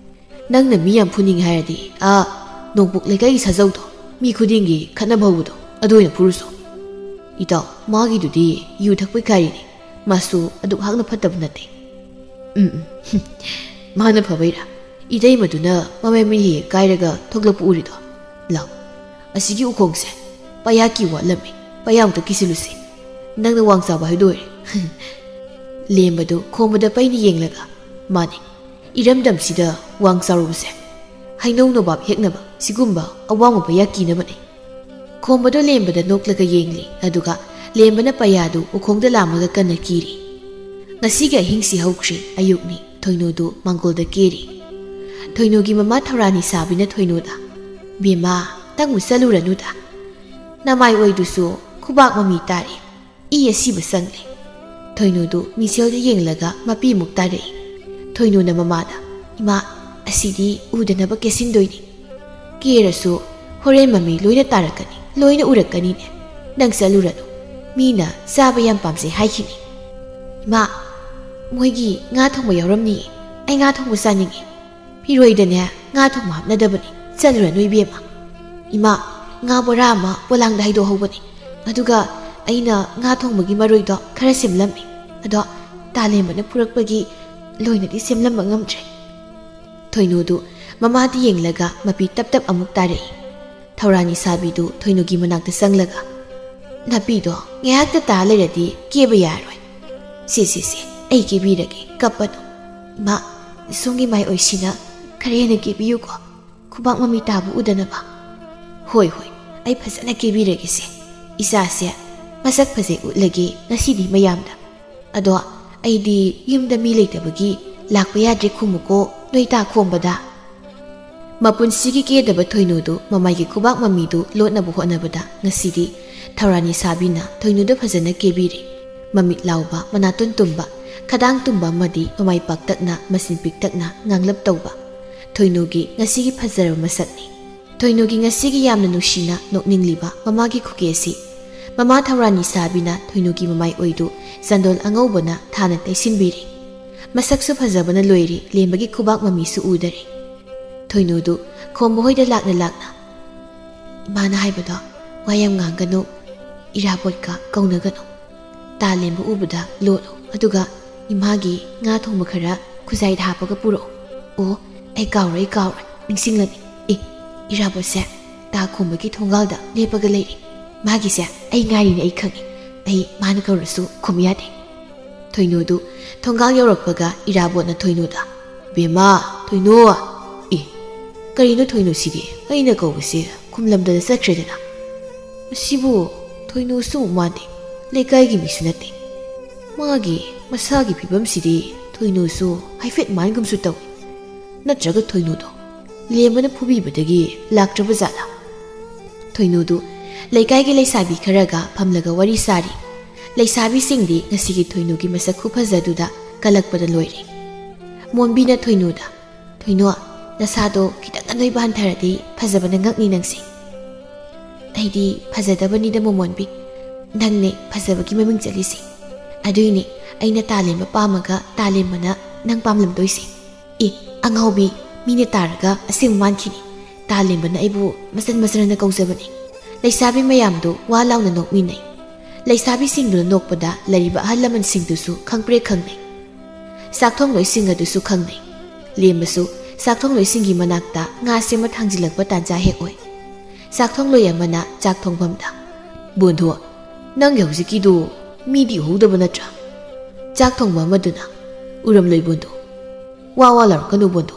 ꯅꯪꯅ ꯃꯤ ꯌꯥꯝ ꯐꯨꯅꯤꯡꯉꯦ ꯍꯥꯏꯔꯗꯤ, ꯑꯥ, ꯅꯣꯡꯄꯣꯛ ꯂꯩꯀꯥꯏꯒꯤ ꯁꯥꯖꯧꯗꯣ, ꯃꯤ ꯈꯨꯗꯤꯡꯒꯤ ꯈꯠꯅꯕ ꯍꯧꯕꯗꯣ, ꯑꯗꯨ ꯑꯣꯏꯅ ꯐꯨꯔꯨꯁꯣ꯫ ꯏꯇꯥꯎ, ꯃꯥꯒꯤꯗꯨꯗꯤ ꯌꯨ ꯊꯛꯄꯩ ꯈꯥꯏꯔꯤꯅꯤ, ꯃꯥꯁꯨ ꯑꯗꯨꯛ ꯍꯥꯛꯅ ꯐꯠꯇꯕ ꯅꯠꯇꯦ꯫ ꯎꯝ, ꯎꯝ, ꯃꯥꯅ ꯐꯕꯩꯔꯥ? ꯏꯇꯩꯃꯗꯨꯅ ꯃꯃꯩ ꯃꯍꯤ ꯀꯥꯏꯔꯒ ꯊꯣꯛꯂꯛꯄ ꯎꯔꯤꯗꯣ? ꯂꯥꯎ, ꯑꯁꯤꯒꯤ ꯎꯈꯣꯡꯁꯦ ꯄꯌꯥꯀꯤ ꯋꯥꯠꯂꯝꯃꯤ, ꯄꯌꯥ ꯑꯃꯨꯛꯇ ꯀꯤꯁꯤꯜꯂꯨꯁꯤ꯫ ꯅꯪꯅ ꯋꯥꯡ ꯆꯥꯎꯕ ꯍꯥꯏꯗꯣ ꯑꯣꯏꯔꯦ꯫ ꯂꯦꯝꯕꯗꯨ ꯈꯣꯝꯕꯗ ꯄꯩꯅ ꯌꯦꯡꯂꯒ, ꯃꯥꯅꯤ, ꯏꯔꯝꯗꯝꯁꯤꯗ ꯋꯥꯡ ꯆꯥꯎꯔꯨꯕꯁꯦ ꯍꯩꯅꯧ ꯅꯣꯕꯥꯞ ꯍꯦꯛꯅꯕ ꯁꯤꯒꯨꯝꯕ ꯑꯋꯥꯡꯕ ꯄꯌꯥ ꯀꯤꯅꯕꯅꯤ꯫ ꯈꯣꯝꯕꯗꯣ ꯂꯦꯝꯕꯗ ꯅꯣꯛꯂꯒ ꯌꯦꯡꯂꯤ, ꯑꯗꯨꯒ ꯂꯦꯝꯕꯅ ꯄꯌꯥꯗꯨ ꯎꯈꯣꯡꯗ ꯂꯥꯝꯃꯒ ꯀꯟꯅ ꯀꯤꯔꯤ꯫ ꯉꯁꯤꯒꯤ ꯑꯍꯤꯡꯁꯤ ꯍꯧꯈ꯭ꯔꯤ, ꯑꯌꯨꯛꯅꯤ, ꯊꯣꯏꯅꯨꯗꯨ ꯃꯪꯒꯣꯜꯗ ꯀꯦꯔꯤ꯫ ꯊꯣꯏꯅꯨꯒꯤ ꯃꯃꯥ ꯊꯧꯔꯥꯅꯤ ꯁꯥꯕꯤꯅ ꯊꯣꯏꯅꯨꯗ, "ꯕꯦꯝꯃ, ꯇꯪꯉꯨ ꯆꯠꯂꯨꯔꯅꯨꯗ꯫ ꯅꯃꯥꯏ ꯑꯣꯏꯗꯨꯁꯨ ꯈꯨꯕꯥꯛ ꯃꯃꯤ ꯇꯥꯔꯦ꯫ ꯏ ꯑꯁꯤꯕ ꯆꯪꯂꯦ꯫" ꯊꯣꯏꯅꯨꯗꯨ ꯃꯤꯡꯁꯦꯜꯗ ꯌꯦꯡꯂꯒ ꯃꯄꯤꯃꯨꯛ ꯇꯥꯔꯛꯏ꯫ ꯊꯣꯏꯅꯨꯅ ꯃꯃꯥꯗ, "ꯏꯃꯥ, ꯑꯁꯤꯗꯤ ꯎꯗꯅꯕ ꯀꯦꯁꯤꯟꯗꯣꯏꯅꯤ꯫ ꯀꯦꯔꯁꯨ ꯍꯣꯔꯦꯟ ꯃꯃꯤ ꯂꯣꯏꯅ ꯇꯥꯔꯛꯀꯅꯤ꯫ ꯂꯣꯏꯅ ꯎꯔꯛꯀꯅꯤꯅꯦ꯫ ꯅꯪ ꯆꯠꯂꯨꯔꯅꯨ꯫ ꯃꯤꯅ ꯆꯥꯕ ꯌꯥꯝ ꯄꯥꯝꯖꯩ ꯍꯥꯏꯈꯤꯅꯤ꯫ ꯏꯃꯥ, ꯃꯣꯏꯒꯤ ꯉꯥ ꯊꯣꯡꯕ ꯌꯥꯎꯔꯝꯅꯤꯌꯦ꯫ ꯑꯩ ꯉꯥ ꯊꯣꯡꯕ ꯆꯥꯅꯤꯡꯉꯦ꯫ ꯐꯤꯔꯣꯏꯗꯅꯦ ꯉꯥ ꯊꯣꯡꯕ ꯍꯥꯞꯅꯗꯕꯅꯤ꯫ ꯆꯠꯂꯨꯔꯅꯨ ꯏꯕꯦꯝꯃ꯫ ꯏꯃꯥ, ꯉꯥ ꯕꯣꯔꯥ ꯑꯃ ꯄꯣꯂꯥꯡꯗ ꯍꯩꯗꯣꯛꯍꯧꯕꯅꯤ꯫ ꯑꯗꯨꯒ ꯑꯩꯅ ꯉꯥ ꯊꯣꯡꯕꯒꯤ ꯃꯔꯣꯏꯗꯣ ꯈꯔ ꯁꯦꯝꯂꯝꯃꯤ꯫ ꯑꯗꯣ ꯇꯥꯂꯦꯝꯕꯅ ꯐꯨꯔꯛꯄꯒꯤ ꯂꯣꯏꯅꯗꯤ ꯁꯦꯝꯂꯝꯕ ꯉꯝꯗ꯭ꯔꯦ꯫ ꯊꯣꯏꯅꯨꯗꯨ ꯃꯃꯥꯗ ꯌꯦꯡꯂꯒ ꯃꯄꯤ ꯇꯞ ꯇꯞ ꯑꯃꯨꯛ ꯇꯥꯔꯛꯏ꯫ ꯊꯧꯔꯥꯅꯤ ꯁꯥꯕꯤꯗꯨ ꯊꯣꯏꯅꯨꯒꯤ ꯃꯅꯥꯛꯇ ꯆꯪꯂꯒ, "ꯅꯄꯤꯗꯣ ꯉꯥꯏꯍꯥꯛꯇ ꯇꯥ ꯂꯩꯔꯗꯤ ꯀꯦꯕ ꯌꯥꯔꯣꯏ꯫ ꯁꯦ, ꯁꯦ, ꯁꯦ, ꯑꯩ ꯀꯦꯕꯤꯔꯒꯦ, ꯀꯞꯄꯅꯨ꯫ ꯏꯃꯥ, ꯁꯣꯝꯒꯤ ꯃꯥꯏ ꯑꯣꯏꯁꯤꯅ ꯈꯔ ꯍꯦꯟꯅ ꯀꯦꯕꯤꯌꯨꯀꯣ, ꯈꯨꯕꯥꯛ ꯃꯃꯤ ꯇꯥꯕ ꯎꯗꯅꯕ꯫" "ꯍꯣꯏ, ꯍꯣꯏ, ꯑꯩ ꯐꯖꯅ ꯀꯦꯕꯤꯔꯒꯦꯁꯦ꯫ ꯏꯆꯥꯁꯦ ꯃꯁꯛ ꯐꯖꯩ ꯎꯠꯂꯒꯦ ꯉꯁꯤꯗꯤ ꯃꯌꯥꯝꯗ꯫ ꯑꯗꯣ ꯑꯩꯗꯤ ꯌꯨꯝꯗ ꯃꯤ ꯂꯩꯇꯕꯒꯤ ꯂꯥꯛꯄ ꯌꯥꯗ꯭ꯔꯦ ꯈꯨꯝꯃꯨꯀꯣ, ꯅꯣꯏ ꯇꯥ ꯈꯣꯝꯕꯗ꯫" ꯃꯄꯨꯟꯁꯤꯒꯤ ꯀꯦꯗꯕ ꯊꯣꯏꯅꯨꯗꯨ ꯃꯃꯥꯏꯒꯤ ꯈꯨꯕꯥꯛ ꯃꯃꯤꯗꯨ ꯂꯣꯠꯅꯕ ꯍꯣꯠꯅꯕꯗ ꯉꯁꯤꯗꯤ ꯊꯧꯔꯥꯅꯤ ꯁꯥꯕꯤꯅ ꯊꯣꯏꯅꯨꯗ ꯐꯖꯅ ꯀꯦꯕꯤꯔꯦ꯫ ꯃꯃꯤꯠ ꯂꯥꯎꯕ, ꯃꯅꯥꯇꯣꯟ ꯇꯨꯝꯕ, ꯈꯗꯥꯡ ꯇꯨꯝꯕ ꯑꯃꯗꯤ ꯃꯃꯥꯏ ꯄꯥꯛꯇꯛꯅ, ꯃꯆꯤꯟ ꯄꯤꯛꯇꯛꯅ ꯉꯥꯡꯂꯞ ꯇꯧꯕ ꯊꯣꯏꯅꯨꯒꯤ ꯉꯁꯤꯒꯤ ꯐꯖꯔꯕ ꯃꯁꯛꯅꯤ꯫ ꯊꯣꯏꯅꯨꯒꯤ ꯉꯁꯤꯒꯤ ꯌꯥꯝꯅ ꯅꯨꯡꯁꯤꯅ ꯅꯣꯛꯅꯤꯡꯂꯤꯕ ꯃꯃꯥꯒꯤ ꯈꯨꯀꯦꯁꯤ ꯃꯃꯥ ꯊꯧꯔꯥꯅꯤ ꯁꯥꯕꯤꯅ ꯊꯣꯏꯅꯨꯒꯤ ꯃꯃꯥꯏ ꯑꯣꯏꯗꯨ ꯆꯟꯗꯣꯜ ꯑꯉꯧꯕꯅ ꯊꯥꯅ ꯇꯩꯁꯤꯟꯕꯤꯔꯦ꯫ ꯃꯁꯛꯁꯨ ꯐꯖꯕꯅ ꯂꯣꯏꯔꯦ, ꯂꯦꯝꯕꯒꯤ ꯈꯨꯕꯥꯛ ꯃꯃꯤꯁꯨ ꯎꯗꯔꯦ꯫ ꯊꯣꯏꯅꯨꯗꯨ ꯈꯣꯝꯕ ꯍꯣꯏꯗ ꯂꯥꯛꯅ ꯂꯥꯛꯅ, "ꯏꯃꯥꯅ ꯍꯥꯏꯕꯗꯣ ꯋꯥ ꯌꯥꯝ ꯉꯥꯡꯒꯅꯨ, ꯏꯔꯥꯕꯣꯠꯀ ꯀꯧꯅꯒꯅꯨ꯫ ꯇꯥ ꯂꯦꯝꯕ ꯎꯕꯗ ꯂꯣꯠꯂꯨ, ꯑꯗꯨꯒ ꯏꯃꯥꯒꯤ ꯉꯥ ꯊꯣꯡꯕ ꯈꯔ ꯈꯨꯖꯥꯏꯗ ꯍꯥꯞꯄꯒ ꯄꯨꯔꯛꯎ꯫" "ꯑꯣ, ꯑꯩ ꯀꯥꯎꯔꯣꯏ, ꯑꯩ ꯀꯥꯎꯔꯣꯏ, ꯅꯤꯡꯁꯤꯡꯂꯅꯤ꯫ ꯑꯦ, ꯏꯔꯥꯕꯣꯠꯁꯦ ꯇꯥ ꯈꯣꯝꯕꯒꯤ ꯊꯣꯡꯒꯥꯜꯗ ꯂꯦꯞꯄꯒ ꯂꯩꯔꯦ꯫ ꯃꯥꯒꯤꯁꯦ ꯑꯩ ꯉꯥꯏꯔꯤꯅꯦ, ꯑꯩ ꯈꯪꯉꯦ꯫ ꯑꯩ ꯃꯥꯅ ꯀꯧꯔꯁꯨ ꯈꯨꯝ ꯌꯥꯗꯦ꯫" ꯊꯣꯏꯅꯨꯗꯨ ꯊꯣꯡꯒꯥꯜ ꯌꯧꯔꯛꯄꯒ ꯏꯔꯥꯕꯣꯠꯅ ꯊꯣꯏꯅꯨꯗ, "ꯕꯦꯝꯃ, ꯊꯣꯏꯅꯨ!" "ꯑꯦ, ꯀꯔꯤꯅꯣ ꯊꯣꯏꯅꯨꯁꯤꯗꯤ? ꯑꯩꯅ ꯀꯧꯕꯁꯦ ꯈꯨꯝꯂꯝꯗꯅ ꯆꯠꯈ꯭ꯔꯦꯗꯅ꯫ ꯃꯁꯤꯕꯨ ꯊꯣꯏꯅꯨꯁꯨ ꯑꯃꯨꯛ ꯃꯥꯟꯗꯦ, ꯂꯩꯀꯥꯏꯒꯤ ꯃꯤꯁꯨ ꯅꯠꯇꯦ꯫ ꯃꯥꯒꯤ ꯃꯁꯥꯒꯤ ꯐꯤꯕꯝꯁꯤꯗꯤ ꯊꯣꯏꯅꯨꯁꯨ ꯍꯥꯏꯐꯦꯠ ꯃꯥꯟꯒꯨꯝꯁꯨ ꯇꯧꯏ꯫ ꯅꯠꯇ꯭ꯔꯒ ꯊꯣꯏꯅꯨꯗꯣ ꯂꯦꯝꯕꯅ ꯐꯨꯕꯤꯕꯗꯒꯤ ꯂꯥꯛꯇ꯭ꯔꯕ ꯖꯥꯠꯂꯥ?" ꯊꯣꯏꯅꯨꯗꯨ ꯂꯩꯀꯥꯏꯒꯤ ꯂꯩꯁꯥꯕꯤ ꯈꯔꯒ ꯐꯝꯂꯒ ꯋꯥꯔꯤ ꯁꯥꯔꯤ꯫ ꯂꯩꯁꯥꯕꯤꯁꯤꯡꯗꯤ ꯉꯁꯤꯒꯤ ꯊꯣꯏꯅꯨꯒꯤ ꯃꯁꯛ ꯈꯨꯐꯖꯗꯨꯗ ꯀꯜꯂꯛꯄꯗ ꯂꯣꯏꯔꯦ꯫ ꯃꯣꯟꯕꯤꯅ ꯊꯣꯏꯅꯨꯗ, "ꯊꯣꯏꯅꯨ, ꯅꯁꯥꯗꯣ ꯈꯤꯇꯪ ꯑꯅꯣꯏꯕ ꯍꯟꯊꯔꯗꯤ ꯐꯖꯕꯅ ꯉꯛꯅꯤ ꯅꯪꯁꯦ꯫" "ꯑꯩꯗꯤ ꯐꯖꯗꯕꯅꯤꯗ ꯃꯣꯃꯣꯟꯕꯤ, ꯅꯪꯅꯦ ꯐꯖꯕꯒꯤ ꯃꯃꯤꯡ ꯆꯠꯂꯤꯁꯦ꯫ ꯑꯗꯨꯏꯅꯦ ꯑꯩꯅ ꯇꯥꯂꯦꯟꯕ ꯄꯥꯝꯃꯒ ꯇꯥꯂꯦꯟꯕꯅ ꯅꯪ ꯄꯥꯝꯂꯝꯗꯣꯏꯁꯦ꯫ ꯑꯦ, ꯑꯉꯥꯎꯕꯤ, ꯃꯤꯅ ꯇꯥꯔꯒ ꯑꯁꯦꯡꯕ ꯃꯥꯟꯈꯤꯅꯤ꯫ ꯇꯥꯂꯦꯟꯕꯅ ꯑꯩꯕꯨ ꯃꯆꯟ ꯃꯆꯟꯅ ꯀꯧꯖꯕꯅꯤ"꯫ ꯂꯩꯁꯥꯕꯤ ꯃꯌꯥꯝꯗꯨ ꯋꯥ ꯂꯥꯎꯅ ꯅꯣꯛꯃꯤꯟꯅꯩ꯫ ꯂꯩꯁꯥꯕꯤꯁꯤꯡꯗꯨꯅ ꯅꯣꯛꯄꯗ ꯂꯩꯔꯤꯕ ꯑꯍꯜ ꯂꯃꯟꯁꯤꯡꯗꯨꯁꯨ ꯈꯪꯄ꯭ꯔꯦꯛ ꯈꯪꯅꯩ꯫ ꯆꯥꯛꯊꯣꯡꯂꯣꯏꯁꯤꯡ ꯑꯗꯨꯁꯨ ꯈꯪꯅꯩ꯫ ꯂꯦꯝꯕꯁꯨ ꯆꯥꯛꯊꯣꯡꯂꯣꯏꯁꯤꯡꯒꯤ ꯃꯅꯥꯛꯇ ꯉꯥ ꯁꯦꯝꯕ ꯊꯥꯡꯖꯤꯜꯂꯛꯄ ꯇꯥꯟꯖꯥ ꯍꯦꯛ ꯑꯣꯏ꯫ ꯆꯥꯛꯊꯣꯡꯂꯣꯏ ꯑꯃꯅ ꯆꯥꯛ ꯊꯣꯡꯐꯝꯗ, "ꯕꯣꯟꯗꯨ, ꯅꯪꯒꯤ ꯍꯧꯖꯤꯛꯀꯤꯗꯨ ꯃꯤꯗꯤ ꯎꯍꯧꯗꯕ ꯅꯠꯇ꯭ꯔꯥ?" ꯆꯥꯛ ꯊꯣꯡꯕ ꯑꯃꯗꯨꯅ, "ꯎꯔꯝꯂꯣꯏ ꯕꯣꯟꯗꯨ, ꯋꯥ ꯋꯥ ꯂꯥꯎꯔꯛꯀꯅꯨ ꯕꯣꯟꯗꯨ"꯫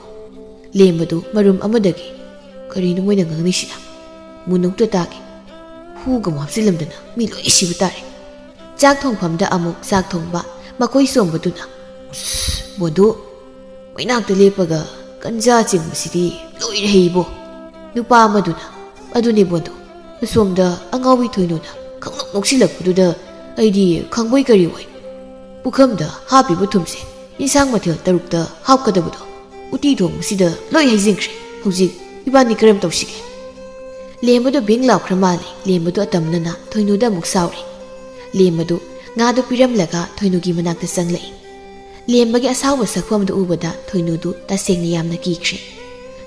ꯂꯦꯝꯕꯗꯨ ꯃꯔꯨꯝ ꯑꯃꯗꯒꯤ, "ꯀꯔꯤꯅꯣ ꯃꯣꯏꯅ ꯉꯥꯡꯅꯩꯁꯤꯅ? ꯃꯨꯟꯅꯨꯛꯇ ꯇꯥꯒꯦ꯫ ꯍꯨꯒ ꯑꯃꯨꯛ ꯍꯥꯞꯆꯤꯜꯂꯝꯗꯅ ꯃꯤ ꯂꯣꯏ ꯁꯤꯕ ꯇꯥꯔꯦ"꯫ ꯆꯥꯛ ꯊꯣꯡꯐꯝꯗ ꯑꯃꯨꯛ ꯆꯥꯛ ꯊꯣꯡꯕ ꯃꯀꯣꯏ ꯆꯣꯝꯕꯗꯨꯅ, "ꯎꯁ, ꯕꯣꯟꯗꯨ, ꯃꯩꯅꯥꯛꯇ ꯂꯦꯞꯄꯒ ꯀꯟꯖꯥ ꯆꯤꯡꯕꯁꯤꯗꯤ ꯂꯣꯏꯔꯦꯍꯦ ꯏꯕꯣ"꯫ ꯅꯨꯄꯥ ꯑꯃꯗꯨꯅ, "ꯑꯗꯨꯅꯦ ꯕꯣꯟꯗꯨ, ꯑꯁꯣꯝꯗ ꯑꯉꯥꯎꯕꯤ ꯊꯣꯏꯅꯨꯅ ꯈꯪꯅꯣꯛ ꯅꯣꯛꯁꯤꯜꯂꯛꯄꯗꯨꯗ ꯑꯩꯗꯤ ꯈꯪꯕꯣꯏ ꯀꯔꯤ ꯑꯣꯏ꯫ ꯄꯨꯈꯝꯗ ꯍꯥꯞꯄꯤꯕ ꯊꯨꯝꯁꯦ ꯏꯟꯁꯥꯡ ꯃꯊꯦꯜ ꯇꯔꯨꯛꯇ ꯍꯥꯞꯀꯗꯕꯗꯣ ꯎꯇꯤ ꯊꯣꯡꯕꯁꯤꯗ ꯂꯣꯏ ꯍꯩꯖꯤꯟꯈ꯭ꯔꯦ꯫ ꯍꯧꯖꯤꯛ ꯏꯕꯥꯅꯤ ꯀꯔꯝ ꯇꯧꯁꯤꯒꯦ?" ꯂꯦꯝꯕꯗꯨ ꯕꯤꯡ ꯂꯥꯎꯈ꯭ꯔ ꯃꯥꯜꯂꯦ꯫ ꯂꯦꯝꯕꯗꯨ ꯑꯇꯝꯅꯅ ꯊꯣꯏꯅꯨꯗ ꯑꯃꯨꯛ ꯁꯥꯎꯔꯦ꯫ ꯂꯦꯝꯕꯗꯨ ꯉꯥꯗꯨ ꯄꯤꯔꯝꯂꯒ ꯊꯣꯏꯅꯨꯒꯤ ꯃꯅꯥꯛꯇ ꯆꯪꯂꯛꯏ꯫ ꯂꯦꯝꯕꯒꯤ ꯑꯁꯥꯎꯕ ꯁꯛꯐꯝꯗꯨ ꯎꯕꯗ ꯊꯣꯏꯅꯨꯗꯨ ꯇꯁꯦꯡꯅ ꯌꯥꯝꯅ ꯀꯤꯈ꯭ꯔꯦ꯫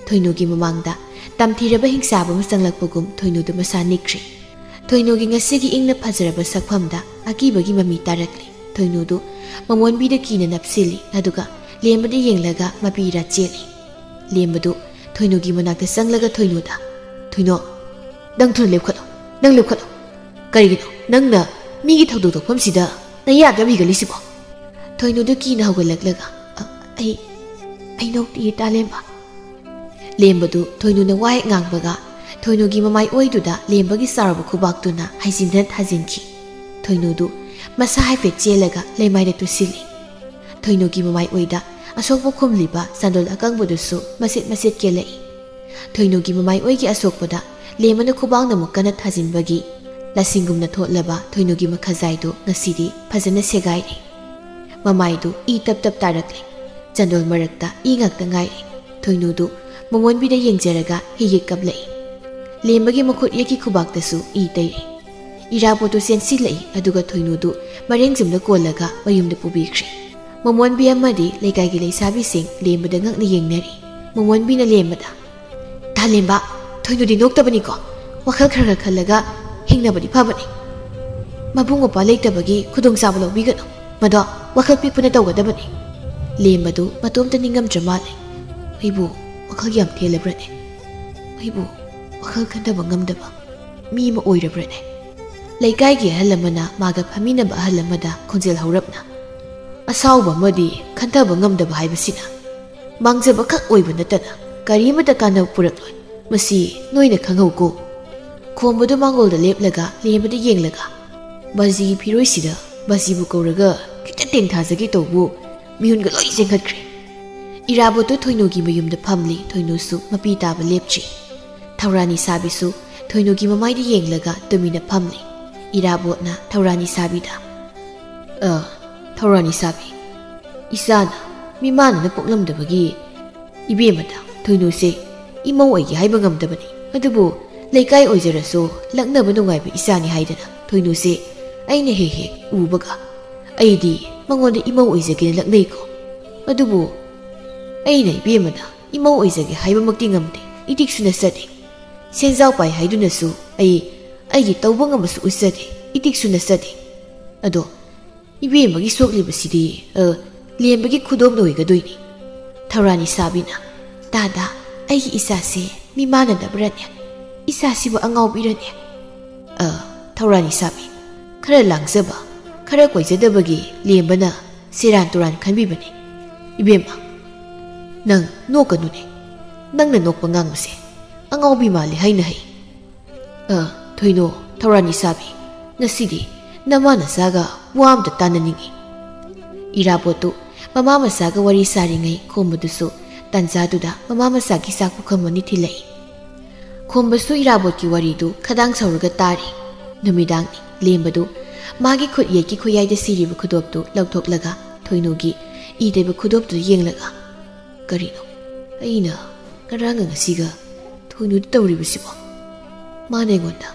ꯊꯣꯏꯅꯨꯒꯤ ꯃꯃꯥꯡꯗ ꯇꯝꯊꯤꯔꯕ ꯍꯤꯡꯆꯥꯕ ꯑꯃ ꯆꯪꯂꯛꯄꯒꯨꯝ ꯊꯣꯏꯅꯨꯗꯨ ꯃꯁꯥ ꯅꯤꯛꯈ꯭ꯔꯦ꯫ ꯊꯣꯏꯅꯨꯒꯤ ꯉꯁꯤꯒꯤ ꯏꯪꯅ ꯐꯖꯔꯕ ꯁꯛꯐꯝꯗ ꯑꯀꯤꯕꯒꯤ ꯃꯃꯤ ꯇꯥꯔꯛꯂꯦ꯫ ꯊꯣꯏꯅꯨꯗꯨ ꯃꯃꯣꯟꯕꯤꯗ ꯀꯤꯅ ꯅꯞꯁꯤꯜꯂꯤ, ꯑꯗꯨꯒ ꯂꯦꯝꯕꯗ ꯌꯦꯡꯂꯒ ꯃꯄꯤ ꯏꯔꯥ ꯆꯦꯜꯂꯤ꯫ ꯂꯦꯝꯕꯗꯨ ꯊꯣꯏꯅꯨꯒꯤ ꯃꯅꯥꯛꯇ ꯆꯪꯂꯒ ꯊꯣꯏꯅꯨꯗ, "ꯊꯣꯏꯅꯨ, ꯅꯪ ꯊꯨꯅ ꯂꯦꯞꯈꯠꯂꯣ, ꯅꯪ ꯂꯦꯞꯈꯠꯂꯣ꯫ ꯀꯔꯤꯒꯤꯅꯣ ꯅꯪꯅ ꯃꯤꯒꯤ ꯊꯧꯗꯣꯛ ꯊꯣꯛꯐꯝꯁꯤꯗ ꯅꯌꯥꯗ ꯃꯤꯒ ꯂꯤꯁꯤꯕꯣ?" ꯊꯣꯏꯅꯨꯗꯨ ꯀꯤꯅ ꯍꯧꯒꯠꯂꯛꯂꯒ, "ꯑ, ꯑꯩ, ꯑꯩ ꯅꯣꯛꯇꯤꯌꯦ ꯇꯥꯂꯦꯝꯕ"꯫ ꯂꯦꯝꯕꯗꯨ ꯊꯣꯏꯅꯨꯅ ꯋꯥ ꯍꯦꯛ ꯉꯥꯡꯕꯒ ꯊꯣꯏꯅꯨꯒꯤ ꯃꯃꯥꯏ ꯑꯣꯏꯗꯨꯗ ꯂꯦꯝꯕꯒꯤ ꯆꯥꯎꯔꯕ ꯈꯨꯕꯥꯛꯇꯨꯅ ꯍꯩꯖꯤꯟꯗꯅ ꯊꯥꯖꯤꯟꯈꯤ꯫ ꯊꯣꯏꯅꯨꯗꯨ ꯃꯁꯥ ꯍꯥꯏꯐꯦꯠ ꯆꯦꯜꯂꯒ ꯂꯩꯃꯥꯏꯗ ꯇꯨꯁꯤꯜꯂꯤ꯫ ꯊꯣꯏꯅꯨꯒꯤ ꯃꯃꯥꯏ ꯑꯣꯏꯗ ꯑꯁꯣꯛꯄ ꯈꯨꯝꯂꯤꯕ ꯆꯥꯟꯗꯣꯜ ꯑꯀꯪꯕꯗꯨꯁꯨ ꯃꯆꯦꯠ ꯃꯆꯦꯠ ꯀꯦꯜꯂꯛꯏ꯫ ꯊꯣꯏꯅꯨꯒꯤ ꯃꯃꯥꯏ ꯑꯣꯏꯒꯤ ꯑꯁꯣꯛꯄꯗ ꯂꯦꯝꯕꯅ ꯈꯨꯕꯥꯛꯅ ꯑꯃꯨꯛ ꯀꯟꯅ ꯊꯥꯖꯤꯟꯕꯒꯤ ꯂꯁꯤꯡꯒꯨꯝꯅ ꯊꯣꯠꯂꯕ ꯊꯣꯏꯅꯨꯒꯤ ꯃꯈꯖꯥꯏꯗꯨ ꯉꯁꯤꯗꯤ ꯐꯖꯅ ꯁꯦꯒꯥꯏꯔꯦ꯫ ꯃꯃꯥꯏꯗꯨ ꯏ ꯇꯞ ꯇꯞ ꯇꯥꯔꯛꯂꯦ꯫ ꯆꯟꯗꯣꯜ ꯃꯔꯛꯇ ꯏ ꯉꯥꯛꯇ ꯉꯥꯏꯔꯦ꯫ ꯊꯣꯏꯅꯨꯗꯨ ꯃꯃꯣꯟꯕꯤꯗ ꯌꯦꯡꯖꯔꯒ ꯍꯤꯌꯦꯛ ꯀꯞꯂꯛꯏ꯫ ꯂꯦꯝꯕꯒꯤ ꯃꯈꯨꯠ ꯌꯦꯠꯀꯤ ꯈꯨꯕꯥꯛꯇꯁꯨ ꯏ ꯇꯩꯔꯦ꯫ ꯏꯔꯥꯕꯣꯠꯇꯨ ꯆꯦꯟꯁꯤꯜꯂꯛꯏ, ꯑꯗꯨꯒ ꯊꯣꯏꯅꯨꯗꯨ ꯃꯔꯦꯡꯖꯨꯝꯗ ꯀꯣꯜꯂꯒ ꯃꯌꯨꯝꯗ ꯄꯨꯕꯤꯈ꯭ꯔꯦ꯫ ꯃꯃꯣꯟꯕꯤ ꯑꯃꯗꯤ ꯂꯩꯀꯥꯏꯒꯤ ꯂꯩꯁꯥꯕꯤꯁꯤꯡ ꯂꯦꯝꯕꯗ ꯉꯛꯅ ꯌꯦꯡꯅꯔꯤ꯫ ꯃꯃꯣꯟꯕꯤꯅ ꯂꯦꯝꯕꯗ, "ꯇꯥ ꯂꯦꯝꯕ, ꯊꯣꯏꯅꯨꯗꯤ ꯅꯣꯛꯇꯕꯅꯤꯀꯣ꯫ ꯋꯥꯈꯜ ꯈꯔ ꯈꯔ ꯈꯜꯂꯒ ꯍꯤꯡꯅꯕꯗꯤ ꯐꯕꯅꯤ꯫ ꯃꯕꯨꯡ ꯃꯧꯄ꯭ꯋꯥ ꯂꯩꯇꯕꯒꯤ ꯈꯨꯗꯣꯡꯆꯥꯕ ꯂꯧꯕꯤꯒꯅꯨ꯫ ꯃꯗꯣ ꯋꯥꯈꯜ ꯄꯤꯛꯄꯅ ꯇꯧꯒꯗꯕꯅꯤ꯫" ꯂꯦꯝꯕꯗꯨ ꯃꯇꯣꯝꯇ ꯅꯤꯡꯉꯝꯗ꯭ꯔ ꯃꯥꯜꯂꯦ꯫ "ꯑꯩꯕꯨ ꯋꯥꯈꯜ ꯌꯥꯝ ꯊꯦꯜꯂꯕ꯭ꯔꯅꯦ? ꯑꯩꯕꯨ ꯋꯥꯈꯜ ꯈꯟꯊꯕ ꯉꯝꯗꯕ ꯃꯤ ꯑꯃ ꯑꯣꯏꯔꯕ꯭ꯔꯅꯦ?" ꯂꯩꯀꯥꯏꯒꯤ ꯑꯍꯜ ꯑꯃꯅ ꯃꯥꯒ ꯐꯝꯃꯤꯟꯅꯕ ꯑꯍꯜ ꯑꯃꯗ ꯈꯣꯟꯖꯦꯜ ꯍꯧꯔꯞꯅ, "ꯑꯁꯥꯎꯕ ꯑꯃꯗꯤ ꯈꯟꯊꯕ ꯉꯝꯗꯕ ꯍꯥꯏꯕꯁꯤꯅ ꯃꯥꯡꯖꯕ ꯈꯛ ꯑꯣꯏꯕ ꯅꯠꯇꯅ ꯀꯔꯤꯃꯠꯇ ꯀꯥꯟꯅꯕ ꯄꯨꯔꯛꯂꯣꯏ꯫ ꯃꯁꯤ ꯅꯣꯏꯅ ꯈꯪꯍꯧꯀꯣ꯫" ꯈꯣꯝꯕꯗꯨ ꯃꯥꯡꯒꯣꯜꯗ ꯂꯦꯞꯂꯒ ꯂꯦꯝꯕꯗ ꯌꯦꯡꯂꯒ, "ꯕꯥꯖꯤꯒꯤ ꯐꯤꯔꯣꯏꯁꯤꯗ ꯕꯥꯖꯤꯕꯨ ꯀꯧꯔꯒ ꯈꯤꯇ ꯇꯦꯡꯊꯥꯖꯒꯦ ꯇꯧꯕꯨ ꯃꯤꯍꯨꯟꯒ ꯂꯣꯏ ꯆꯦꯟꯈꯠꯈ꯭ꯔꯦ꯫" ꯏꯔꯥꯕꯣꯠꯇꯨ ꯊꯣꯏꯅꯨꯒꯤ ꯃꯌꯨꯝꯗ ꯐꯝꯂꯤ꯫ ꯊꯣꯏꯅꯨꯁꯨ ꯃꯄꯤ ꯇꯥꯕ ꯂꯦꯞꯇ꯭ꯔꯤ꯫ ꯊꯧꯔꯥꯅꯤ ꯁꯥꯕꯤꯁꯨ ꯊꯣꯏꯅꯨꯒꯤ ꯃꯃꯥꯏꯗ ꯌꯦꯡꯂꯒ ꯇꯨꯃꯤꯟꯅ ꯐꯝꯂꯤ꯫ ꯏꯔꯥꯕꯣꯠꯅ ꯊꯧꯔꯥꯅꯤ ꯁꯥꯕꯤꯗ, "ꯑ, ꯊꯧꯔꯥꯅꯤ ꯁꯥꯕꯤ, ꯏꯆꯥꯅ ꯃꯤꯃꯥꯟꯅꯅ ꯄꯣꯛꯂꯝꯗꯕꯒꯤ ꯏꯕꯦꯝꯃꯗ ꯊꯣꯏꯅꯨꯁꯦ ꯏꯃꯧ ꯑꯣꯏꯒꯦ ꯍꯥꯏꯕ ꯉꯝꯗꯕꯅꯤ꯫ ꯑꯗꯨꯕꯨ ꯂꯩꯀꯥꯏ ꯑꯣꯏꯖꯔꯁꯨ ꯂꯛꯅꯕ ꯅꯨꯡꯉꯥꯏꯕ ꯏꯆꯥꯅꯤ ꯍꯥꯏꯗꯅ ꯊꯣꯏꯅꯨꯁꯦ ꯑꯩꯅ ꯍꯦꯛ ꯍꯦꯛ ꯎꯕꯒ ꯑꯩꯗꯤ ꯃꯉꯣꯟꯗ ꯏꯃꯧ ꯑꯣꯏꯖꯒꯦꯅ ꯂꯛꯅꯩꯀꯣ꯫ ꯑꯗꯨꯕꯨ ꯑꯩꯅ ꯏꯕꯦꯝꯃꯗ ꯏꯃꯧ ꯑꯣꯏꯖꯒꯦ ꯍꯥꯏꯕꯃꯛꯇꯤ ꯉꯝꯗꯦ, ꯏꯇꯤꯛꯁꯨ ꯅꯠꯆꯗꯦ꯫ ꯁꯦꯟꯖꯥꯎ ꯄꯥꯏ ꯍꯥꯏꯗꯨꯅꯁꯨ ꯑꯩ ꯑꯩꯒꯤ ꯇꯧꯕ ꯉꯝꯕꯁꯨ ꯎꯠꯆꯗꯦ, ꯏꯇꯤꯛꯁꯨ ꯅꯠꯆꯗꯦ꯫ ꯑꯗꯣ ꯏꯕꯦꯝꯃꯒꯤ ꯁꯣꯛꯂꯤꯕꯁꯤꯗꯤ, ꯑ, ꯂꯦꯝꯕꯒꯤ ꯈꯨꯗꯣꯞꯅ ꯑꯣꯏꯒꯗꯣꯏꯅꯤ꯫ ꯊꯧꯔꯥꯅꯤ ꯁꯥꯕꯤꯅ, ꯇꯥꯗ, ꯑꯩꯒꯤ ꯏꯆꯥꯁꯦ ꯃꯤꯃꯥꯟꯅꯗꯕ꯭ꯔꯅꯦ? ꯏꯆꯥꯁꯤꯕꯨ ꯑꯉꯥꯎꯕꯤꯔꯅꯦ?" "ꯑ, ꯊꯧꯔꯥꯅꯤ ꯁꯥꯕꯤ, ꯈꯔ ꯂꯥꯡꯖꯕ, ꯈꯔ ꯀꯣꯏꯖꯗꯕꯒꯤ ꯂꯦꯝꯕꯅ ꯁꯦꯔꯥꯟ ꯇꯨꯔꯥꯟ ꯈꯟꯕꯤꯕꯅꯤ꯫ ꯏꯕꯦꯝꯃ, ꯅꯪ ꯅꯣꯛꯀꯅꯨꯅꯦ꯫ ꯅꯪꯅ ꯅꯣꯛꯄ ꯉꯥꯡꯕꯁꯦ ꯑꯉꯥꯎꯕꯤ ꯃꯥꯜꯂꯤ ꯍꯥꯏꯅ ꯍꯩ꯫" "ꯑ, ꯊꯣꯏꯅꯣ, ꯊꯧꯔꯥꯅꯤ ꯁꯥꯕꯤ, ꯉꯁꯤꯗꯤ ꯅꯃꯥ ꯅꯆꯥꯒ ꯋꯥ ꯑꯝꯇ ꯇꯥꯟꯅꯅꯤꯡꯏ꯫" ꯏꯔꯥꯕꯣꯠꯇꯨ ꯃꯃꯥ ꯃꯆꯥꯒ ꯋꯥꯔꯤ ꯁꯥꯔꯤꯉꯩ ꯈꯣꯝꯕꯗꯨꯁꯨ ꯇꯥꯟꯖꯥꯗꯨꯗ ꯃꯃꯥ ꯃꯆꯥꯒꯤ ꯆꯥꯛ ꯄꯨꯈꯝ ꯑꯅꯤ ꯊꯤꯜꯂꯛꯏ꯫ ꯈꯣꯝꯕꯁꯨ ꯏꯔꯥꯕꯣꯠꯀꯤ ꯋꯥꯔꯤꯗꯨ ꯈꯗꯥꯡ ꯁꯧꯔꯒ ꯇꯥꯔꯤ꯫ ꯅꯨꯃꯤꯗꯥꯡꯅꯤ꯫ ꯂꯦꯝꯕꯗꯨ ꯃꯥꯒꯤ ꯈꯨꯠ ꯌꯦꯠꯀꯤ ꯈꯨꯌꯥꯏꯗ ꯁꯤꯔꯤꯕ ꯈꯨꯗꯣꯞꯇꯨ ꯂꯧꯊꯣꯛꯂꯒ ꯊꯣꯏꯅꯨꯒꯤ ꯏ ꯇꯩꯕ ꯈꯨꯗꯣꯞꯇꯨꯗ ꯌꯦꯡꯂꯒ, "ꯀꯔꯤꯅꯣ ꯑꯩꯅ ꯉꯔꯥꯡꯒ ꯉꯁꯤꯒ ꯊꯣꯏꯅꯨꯗ ꯇꯧꯔꯤꯕꯁꯤꯕꯣ? ꯃꯥꯅ ꯑꯩꯉꯣꯟꯗ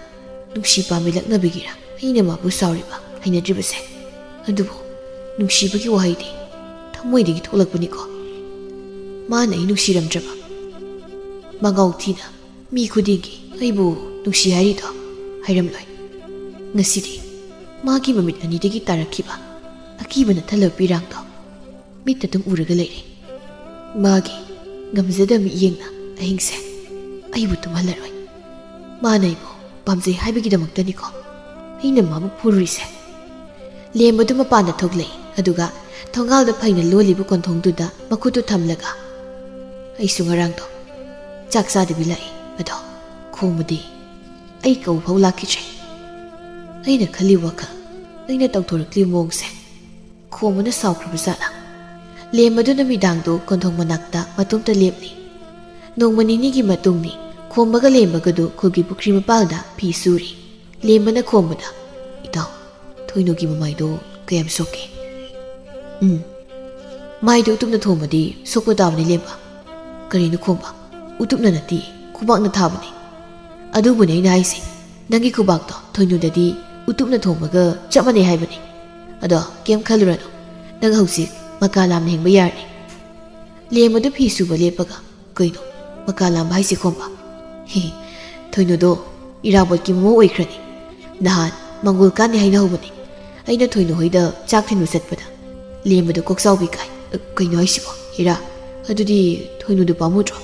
ꯅꯨꯡꯁꯤ ꯄꯥꯝꯕꯤ ꯂꯛꯅꯕꯤꯒꯤꯔꯥ ꯑꯩꯅ ꯃꯥꯕꯨ ꯁꯥꯎꯔꯤꯕ, ꯍꯩꯅꯗ꯭ꯔꯤꯕꯁꯦ? ꯑꯗꯨꯕꯨ ꯅꯨꯡꯁꯤꯕꯒꯤ ꯋꯥꯍꯩꯗꯤ ꯊꯃꯣꯏꯗꯒꯤ ꯊꯣꯛꯂꯛꯄꯅꯤꯀꯣ꯫ ꯃꯥꯅ ꯑꯩ ꯅꯨꯡꯁꯤꯔꯝꯗ꯭ꯔꯕ? ꯃꯉꯥꯎ ꯊꯤꯅ ꯃꯤ ꯈꯨꯗꯤꯡꯒꯤ ꯑꯩꯕꯨ ꯅꯨꯡꯁꯤ ꯍꯥꯏꯔꯤꯗꯣ ꯍꯥꯏꯔꯝꯂꯣꯏ꯫ ꯉꯁꯤꯗꯤ ꯃꯥꯒꯤ ꯃꯃꯤꯠ ꯑꯅꯤꯗꯒꯤ ꯇꯥꯔꯛꯈꯤꯕ ꯑꯀꯤꯕ ꯅꯠꯊꯜꯂꯕ ꯄꯤꯔꯥꯡꯗꯣ ꯃꯤꯠꯇ ꯑꯗꯨꯝ ꯎꯔꯒ ꯂꯩꯔꯦ꯫ ꯃꯥꯒꯤ ꯉꯝꯖꯗꯕ ꯃꯤꯠꯌꯦꯡꯅ ꯑꯍꯤꯡꯁꯦ ꯑꯩꯕꯨ ꯇꯨꯝꯍꯜꯂꯔꯣꯏ꯫ ꯃꯥꯅ ꯑꯩꯕꯨ ꯄꯥꯝꯖꯩ ꯍꯥꯏꯕꯒꯤꯗꯃꯛꯇꯅꯤꯀꯣ ꯑꯩꯅ ꯃꯥꯕꯨ ꯐꯨꯔꯨꯔꯤꯁꯦ꯫ ꯂꯦꯝꯕꯗꯨ ꯃꯄꯥꯟꯗ ꯊꯣꯛꯂꯛꯏ, ꯑꯗꯨꯒ ꯊꯣꯡꯒꯥꯜꯗ ꯐꯩꯅ ꯂꯣꯜꯂꯤꯕ ꯀꯣꯟꯊꯣꯡꯗꯨꯗ ꯃꯈꯨꯠꯇꯨ ꯊꯝꯂꯒ, "ꯑꯩꯁꯨ ꯉꯔꯥꯡꯗꯣ ꯆꯥꯛ ꯆꯥꯗꯕꯤ ꯂꯥꯛꯏ, ꯑꯗꯣ ꯈꯣꯝꯕꯗꯤ ꯑꯩ ꯀꯧꯕ ꯐꯥꯎ ꯂꯥꯛꯈꯤꯗ꯭ꯔꯦ꯫ ꯑꯩꯅ ꯈꯜꯂꯤꯕ ꯋꯥꯈꯜ, ꯑꯩꯅ ꯇꯧꯊꯣꯔꯛꯂꯤꯕ ꯃꯑꯣꯡꯁꯦ ꯈꯣꯝꯕꯅ ꯁꯥꯎꯈ꯭ꯔꯕ ꯖꯥꯠꯂꯥ?" ꯂꯦꯝꯕꯗꯨ ꯅꯨꯃꯤꯗꯥꯡꯗꯨ ꯀꯣꯟꯊꯣꯡ ꯃꯅꯥꯛꯇ ꯃꯇꯣꯝꯇ ꯂꯦꯞꯂꯤ꯫ ꯅꯣꯡꯃ ꯅꯤꯅꯤꯒꯤ ꯃꯇꯨꯡꯅꯤ꯫ ꯈꯣꯝꯕꯒ ꯂꯦꯝꯕꯒꯗꯨ ꯈꯨꯜꯒꯤ ꯄꯨꯈ꯭ꯔꯤ ꯃꯄꯥꯜꯗ ꯐꯤ ꯁꯨꯔꯤ꯫ ꯂꯦꯝꯕꯅ ꯈꯣꯝꯕꯗ, "ꯏꯇꯥꯎ, ꯊꯣꯏꯅꯨꯒꯤ ꯃꯃꯥꯏꯗꯣ ꯀꯌꯥꯝ ꯁꯣꯛꯀꯦ?" "ꯎꯝ, ꯃꯥꯏꯗꯨ ꯎꯇꯨꯞꯅ ꯊꯣꯝꯃꯗꯤ ꯁꯣꯛꯄ ꯇꯥꯕꯅꯤ ꯂꯦꯝꯕ꯫" "ꯀꯔꯤꯅꯣ ꯈꯣꯝꯕ? ꯎꯇꯨꯞꯅ ꯅꯠꯇꯦ, ꯈꯨꯕꯥꯛꯅ ꯊꯥꯕꯅꯤ꯫" "ꯑꯗꯨꯕꯨꯅꯦ ꯑꯩꯅ ꯍꯥꯏꯁꯦ, ꯅꯪꯒꯤ ꯈꯨꯕꯥꯛꯇꯣ ꯊꯣꯏꯅꯨꯗꯗꯤ ꯎꯇꯨꯞꯅ ꯊꯣꯝꯕꯒ ꯆꯞ ꯃꯥꯟꯅꯩ ꯍꯥꯏꯕꯅꯤ꯫ ꯑꯗꯣ ꯀꯩꯝ ꯈꯜꯂꯨꯔꯅꯨ, ꯅꯪ ꯍꯧꯖꯤꯛ ꯃꯀꯥ ꯂꯥꯝꯅ ꯍꯤꯡꯕ ꯌꯥꯔꯅꯤ꯫" ꯂꯦꯝꯕꯗꯨ ꯐꯤ ꯁꯨꯕ ꯂꯦꯞꯄꯒ, "ꯀꯩꯅꯣ ꯃꯀꯥ ꯂꯥꯝꯕ ꯍꯥꯏꯁꯦ ꯈꯣꯝꯕ?" "ꯍꯦ, ꯊꯣꯏꯅꯨꯗꯣ ꯏꯔꯥꯕꯣꯠꯀꯤ ꯃꯃꯧ ꯑꯣꯏꯈ꯭ꯔꯅꯤ꯫ ꯅꯍꯥꯟ ꯃꯪꯒꯣꯜ ꯀꯥꯅꯤ ꯍꯥꯏꯅꯍꯧꯕꯅꯤ꯫ ꯑꯩꯅ ꯊꯣꯏꯅꯨ ꯍꯣꯏꯗ ꯆꯥꯛ ꯊꯤꯟꯕ ꯆꯠꯄꯗ ꯂꯦꯝꯕꯗꯣ ꯀꯣꯛꯆꯥꯎꯕꯤ ꯀꯥꯏ꯫" "ꯑ, ꯀꯩꯅꯣ ꯍꯥꯏꯁꯤꯕꯣ? ꯏꯔꯥ, ꯑꯗꯨꯗꯤ ꯊꯣꯏꯅꯨꯗꯣ ꯄꯥꯝꯃꯨꯗ꯭ꯔꯣ?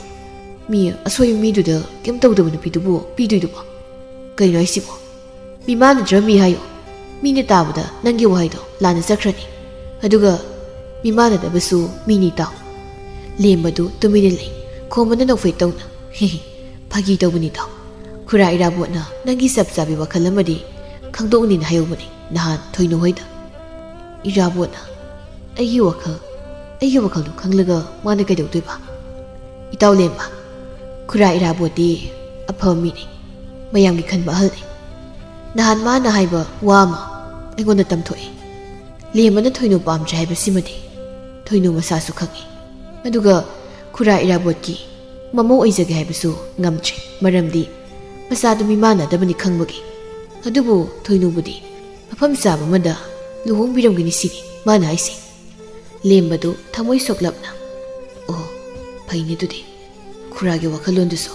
ꯃꯤ ꯑꯁꯣꯏꯕ ꯃꯤꯗꯨꯗ ꯀꯩꯝ ꯇꯧꯗꯕ ꯅꯨꯄꯤꯗꯨꯕꯨ ꯄꯤꯗꯣꯏꯗꯨꯕꯣ? ꯀꯩꯅꯣ ꯍꯥꯏꯁꯤꯕꯣ? ꯃꯤꯃꯥꯟꯅꯗ꯭ꯔ ꯃꯤ ꯍꯥꯏꯌꯣ꯫ ꯃꯤꯅ ꯇꯥꯕꯗ ꯅꯪꯒꯤ ꯋꯥꯍꯩꯗꯣ ꯂꯥꯟꯅ ꯆꯠꯈ꯭ꯔꯅꯤ꯫ ꯑꯗꯨꯒ ꯃꯤꯃꯥꯟꯅꯗꯕꯁꯨ ꯃꯤꯅꯤ ꯇꯥꯎ꯫" ꯂꯦꯝꯕꯗꯨ ꯇꯨꯃꯤꯟꯅ ꯂꯩ꯫ ꯈꯣꯝꯕꯅ ꯅꯣꯛꯐꯦꯠ ꯇꯧꯅ, "ꯍꯦ ꯍꯦ, ꯐꯥꯒꯤ ꯇꯧꯕꯅꯤ ꯇꯥꯎ꯫ ꯈꯨꯔꯥ ꯏꯔꯥꯕꯣꯠꯅ ꯅꯪꯒꯤ ꯆꯞ ꯆꯥꯕꯤ ꯋꯥꯈꯜ ꯑꯃꯗꯤ ꯈꯪꯗꯣꯛꯅꯤꯅ ꯍꯥꯏꯍꯧꯕꯅꯤ ꯅꯍꯥꯟ ꯊꯣꯏꯅꯨ ꯍꯣꯏꯗ꯫" "ꯏꯔꯥꯕꯣꯠꯅ ꯑꯩꯒꯤ ꯋꯥꯈꯜ, ꯑꯩꯒꯤ ꯋꯥꯈꯜꯗꯨ ꯈꯪꯂꯒ ꯃꯥꯅ ꯀꯩꯗꯧꯗꯣꯏꯕ?" "ꯏꯇꯥꯎ ꯂꯦꯝꯕ, ꯈꯨꯔꯥ ꯏꯔꯥꯕꯣꯠꯇꯤ ꯑꯐꯕ ꯃꯤꯅꯤ, ꯃꯌꯥꯝꯒꯤ ꯈꯟꯕ ꯑꯍꯜꯅꯤ꯫ ꯅꯍꯥꯟ ꯃꯥꯅ ꯍꯥꯏꯕ ꯋꯥ ꯑꯃ ꯑꯩꯉꯣꯟꯗ ꯇꯝꯊꯣꯛꯏ꯫ ꯂꯦꯝꯕꯅ ꯊꯣꯏꯅꯨ ꯄꯥꯝꯗ꯭ꯔꯦ ꯍꯥꯏꯕꯁꯤꯃꯗꯤ ꯊꯣꯏꯅꯨ ꯃꯁꯥꯁꯨ ꯈꯪꯏ꯫ ꯑꯗꯨꯒ ꯈꯨꯔꯥ ꯏꯔꯥꯕꯣꯠꯀꯤ ꯃꯃꯧ ꯑꯣꯏꯖꯒꯦ ꯍꯥꯏꯕꯁꯨ ꯉꯝꯗ꯭ꯔꯦ, ꯃꯔꯝꯗꯤ ꯃꯆꯥꯗꯨ ꯃꯤꯃꯥꯟꯅꯗꯕꯅꯤ ꯈꯪꯕꯒꯤ꯫ ꯑꯗꯨꯕꯨ ꯊꯣꯏꯅꯨꯕꯨꯗꯤ ꯃꯐꯝ ꯆꯥꯕ ꯑꯃꯗ ꯂꯨꯍꯣꯡꯕꯤꯔꯝꯒꯅꯤ ꯁꯤꯅꯤ ꯃꯥꯅ ꯍꯥꯏꯁꯦ꯫ ꯂꯦꯝꯕꯗꯨ ꯊꯃꯣꯏ ꯁꯣꯛꯂꯞꯅ, "ꯑꯣ, ꯐꯩꯅꯦ ꯑꯗꯨꯗꯤ, ꯈꯨꯔꯥꯒꯤ ꯋꯥꯈꯜꯂꯣꯟꯗꯨꯁꯨ"꯫